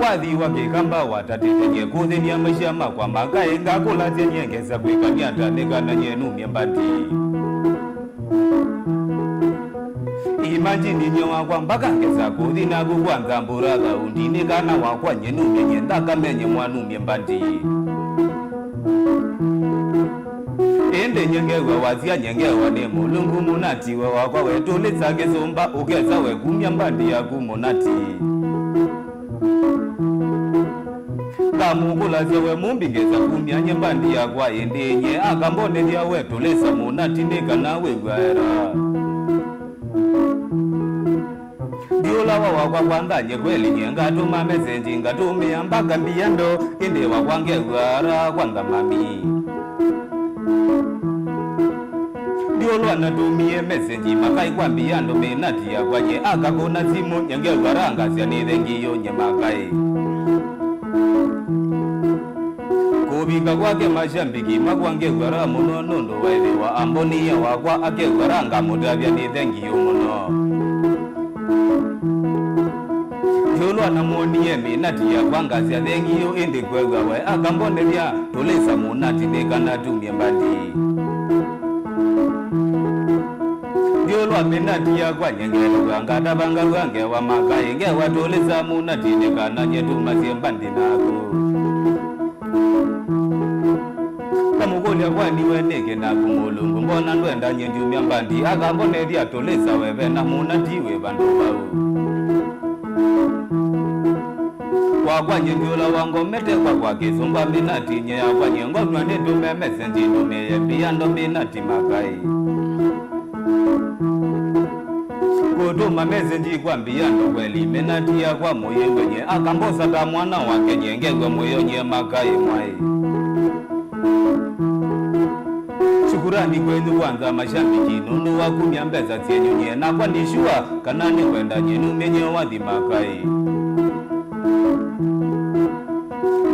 Wathi wa kĩkamba watatĩte nyie kũthĩny'a maisha makwa makaĩ ngakũlasya nyie ngesa kwĩka nĩ ata nĩ kana nyie numye mbathi. Imagine nye wakwa mbaka ngesa kũthi naku kwa nthambura thaundinĩ kana wakwa nye nũmenye nthakamenye mwanumye mbandi. Ĩndĩ nye ngew'a wasya nye ngewa nĩ Mũlungu mũnatiwe wakwa wetũlĩsa kĩsũmba ũkesa wekumya mbandi yaku mũnati. Ngamũkũlasya we mũmbi ngesa kumya nye mbandi yakwa ĩndĩ nye akambonethya we tũlĩsa mũnati nĩ kana wĩw'a era. Ndiũlawa wakwa kwanthany'e kweli nye ngatũma mesenji ngatũmĩa mbaka mbia ndo ĩndĩ wakwa ngew'a ara kwantha mami. Ndiũlwa natũmie mesenji makaĩ kwambia andũ mĩnati yakwa nye akakũna simũ nye ngew'a rangasya nĩ thengiũ nye makaĩ. Kũvika kwake mashambiki makwa ngew'a raha mũno nũndũ waĩthĩwa ambonie wakwa akew'a raha ngamũtavya nĩ thengiũ mũno. Ĩũlũ anamwonie mĩnati yakwa ngasya thengiũ, ĩndĩ kwew'a we akambonethya tũlĩsa mũnati nĩ kana tumye mbandi. Ĩũlũ wa mĩnati yakwa nye ngelew'a ngatavangaw'a ngewa makaĩ, ngewa tũlĩsa mũnati nĩ kana nye tumasye mbandi naku. Ngamũkũlya, kwani we nĩkĩ naku Mũlungu? Mbona ndwenda nye ndiumya mbandi? Akambonethya tũlĩsa we, ve na mũnati wĩ vandũ vau. Kwakwa nye ndiũla wangomete kwakwa kĩsũngwa mĩnati nye yakwa nye ngonw'a nĩtũme mesenji ndũmĩe mbia ndo mĩnati makaĩ. Kũtũma mesenji kwa mbia ndo kweli mĩnati yakwa mũyĩw'e nye akambosa ta mwana wake nye ngew'a mũyo nye makaĩ mwaĩ. Shukurani kwenyu kwanza mashabiki nũndũ wa kumya mbesa syenyu nye nakwa ni sure kana nĩ kwenda nye numye nye wathi makaĩ.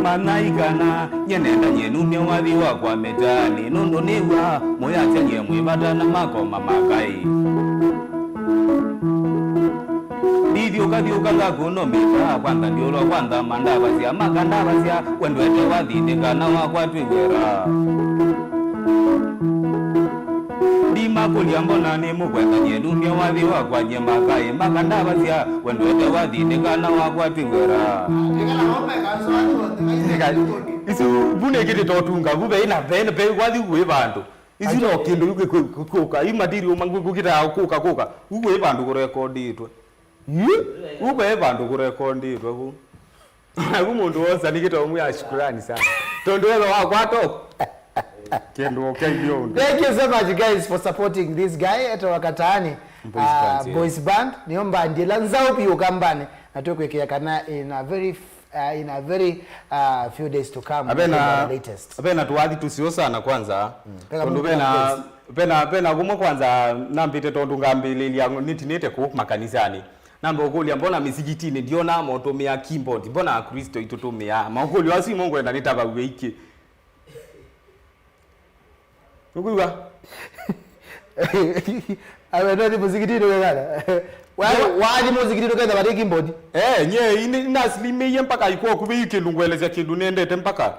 Manaikana nye nenda nye numye wathi wakwa mĩtaanĩ nũndũ nĩw'a mũyasya nye mwĩ vata na makoma makaĩ. Ndithyũka thyũka ngakuno mĩtaa kwantha ndiũlwa kwantha mandavasya makandavasya wendwete wathi nĩ kana wakwa twĩw'e raha. Ndimakũlya mbona nĩ mũkwenda nye numye wathi wakwa nye makaĩ makandavasya wendwete wathi nĩ kana wakwa twĩw'e raha. Eka, isu vu nĩ kĩtĩ totunga vu veina vene ve wathi wĩ vandũ. Isu no kĩndũ yu kĩkũka. Yu material mangu kũkitaa kũka kũka. Vu wĩ vandũ kũrekondĩtwe. Yu? Vu ve vandũ kũrekondĩtwe vu. Vu mũndũ wosa nĩ kĩtomu ya shukurani sana. Tondũ wetho wakwato. Kĩndũ ũkeithio ũndũ. Thank you so much, guys, for supporting this guy. Etawa Kataani, Boys uh, Band, yeah. Boys Band. Nĩyo mbandi ĩla nzaũ vyũ Kambanĩ. Na tũkwĩkĩa kana in a very, uh, in a very uh, few days to come, avena, the latest. Avena tũwathi tũseo sana kwanza. Mm. Tondũ vena, vena, vena kumwe kwanza nambĩte tondũ ngambĩlĩlya nĩtinĩte kũ makanisanĩ. Namba ũkũlya, mbona mĩsikitinĩ ndiona motũmĩa keyboard? Mbona Akristo itũtũmĩaa? Maũkũlyo asu imo ngwenda nĩtavaw'e iki. Ũkwĩw'a? Awe ndothi mũsikitinĩ wekana. Wathi mũsikitinĩ ũketha vate keyboard. Eh, nye ini naslimĩie mpaka ikuo kuvei kĩndũ ngwelesya kĩndũ nendete mpaka.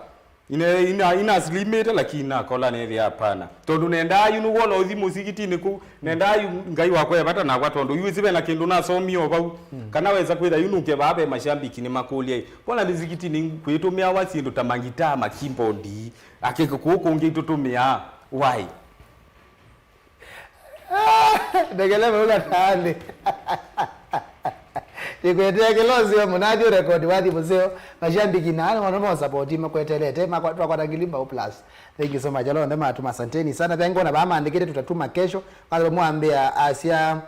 Ine ina ina slimite lakini nakola nethia hapana. Tondu nendaa yu nuwona uthi musikitinĩ kuu, nendaa yu Ngai wakwa e vata nakwa tondu yu isi vena kindu nasomie o vau. Mm. Kana wesa kwitha yu nuke vaa ve mashambiki ni makulie. Bona misikitinĩ kwitumia wa sindu ta magitaa, makeyboard, akeke kuu kungi tutumia. Why? Ndekele vau gatani. Nĩkwetee kĩla ũseo mũnathi ũrekodi wathi mũseo. Mashambiki na ana wana ma support makwetelete makwa twakwata ngili mbao plus. Thank you so much. Alo nde matuma asanteni sana. Thank you na bama andikite tutatuma kesho. Kwanza mwambia asia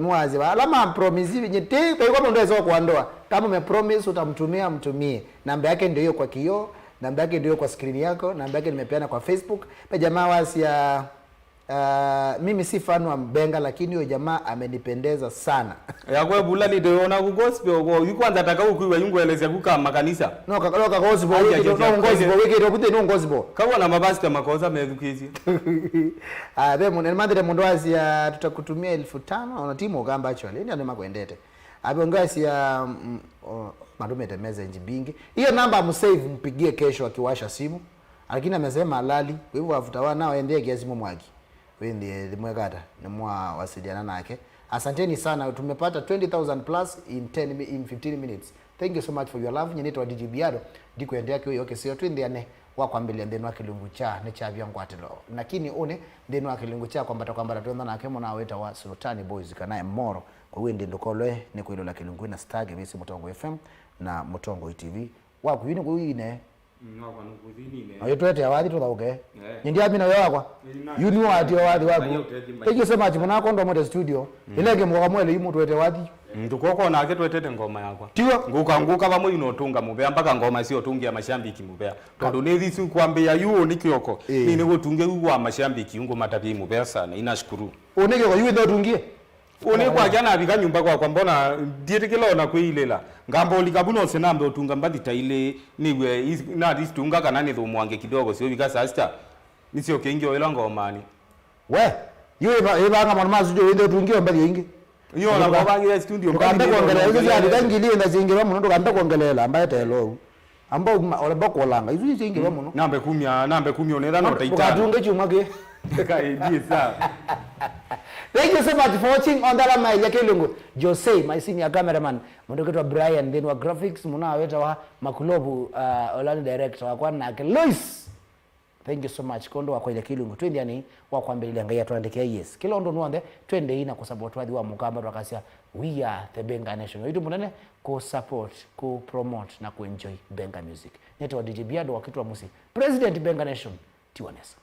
mwazi ba alama promise nyiti kwa kwa ndo ezo kwa ndoa. Kama umepromise utamtumia, mtumie. Namba yake ndio hiyo kwa kioo, namba yake ndio hiyo kwa screen yako, namba yake nimepeana kwa Facebook. Pe jamaa wasia Ah, mimi si fan wa Mbenga lakini huyo jamaa amenipendeza sana. Yakwe bula ni ndio ona ku gospel go. Yu kwanza taka ukwiwa yungu elezia kuka makanisa. No ka no ka gospel. Aja, wiki aja, no aja, gospel aja. Wiki ndio kute no gospel. Kawa na mabasta makosa methukizia. Ah, ve mundu ni mandire mundu asia tutakutumia elfu tano ona timu ugamba actually. Ndio ndio makwendete. Abe ngasi ya mm, oh, matumete message mbingi. Hiyo namba msave mpigie kesho akiwasha simu. Lakini amesema halali, kwa hivyo after one hour endea kiasi mumwaki. Wĩnthĩe limwe kata nĩmwawasiliana nake. Asanteni sana, tumepata twenty thousand plus in ten mi- in fifteen minutes. Thank you so much for your love. Nyinĩtwa D J Biado, ndikwendea kĩũyũ kĩseo twĩnthĩane wa kwambĩlĩa nthĩnĩ wa kĩlungu kya nĩ kyavya ngwatĩlo. Lakini ũnĩ nthĩnĩ wa kĩlungu kya kwambata kwambata twĩntha nake mũna wĩtawa Sultani Boys kana Emoro. Kwa hiyo ndĩ ndũkolwe nĩ kwĩlũla kĩlungu na Star Gĩvĩsĩ Mũtongo F M na Mũtongo T V. Waku yu nĩ kũu ine. Mm, wakwa nũkũthi nine. Ayo twete awathi tũthaũke. Eh. Nindi amina yo wakwa. Ina. Yu ni wathi wathi waku. Manya ũtethi manya. Thank you so much. Muna kondo mote studio. Mm. Ile ke mwa mwele yumu twete wathi. Mm, tuko ko nake twetete ngoma yakwa. Tiwa. Nguka nguka vamwe ino tunga mubea mpaka ngoma sio tungia mashambiki mubea. Tondu ni thisu kwambia yu ni kioko. Eh. Ni ni gutunge yu wa mashambiki ungo matabi mubea sana. Inashukuru. Unike ko yu ndo tungie. Ũnĩ kwakya navika nyũmba kwakwa, mbona ndyĩtĩkĩla o na kwĩilĩla. Ngamba ũlika vu nose nambe ũtunga mbathi ta ilĩ, nĩw'e is- nathi situnga kana nĩthũmũange kidogo syovika saa sita. Nĩsyoke ingĩ o ĩla ngomanĩ. We, yu ĩva- ĩvanga maũndũ ma studio wĩnthe ũtungĩe mbathi ĩngĩ. Yo, na Ndũka- kwavangĩre studio, Ndũkambe mpaka kuongelela isu sya nduka ngili ĩna syingĩva mũno, ndũkambe kuongelela, ambaye telo. Amba uma, olemba kuolanga, isu syingĩva mũno. Nambe kumya, nambe kumya, unetha no taita. Ndũkatunge chuma kĩ. Kai, ndiye saa. Thank you so much for watching on Ndalama ya Kĩlungu. Jose, my senior cameraman, mũndũ ũkĩtwa Brian, nthĩnĩ wa graphics, mũno awetawa Makulovu, uh, ũla nĩ director wakwa, nake Lois. Thank you so much. Kondo wa kwaile Kĩlungu. Twĩ nthĩanĩ wa kwambĩlĩlya, Ngai atũandĩkĩe, yes. Kĩla ũndũ w'onthe, twendei na kũsupport wathi wa Mũkamba, twakasya, "We are the Benga Nation." Waitũ mũnene, kũ support, kũ promote, na kũ enjoy Benga music. Nĩtawa D J Biado wa Kitwa Musi. President Benga Nation, tiwa nesa.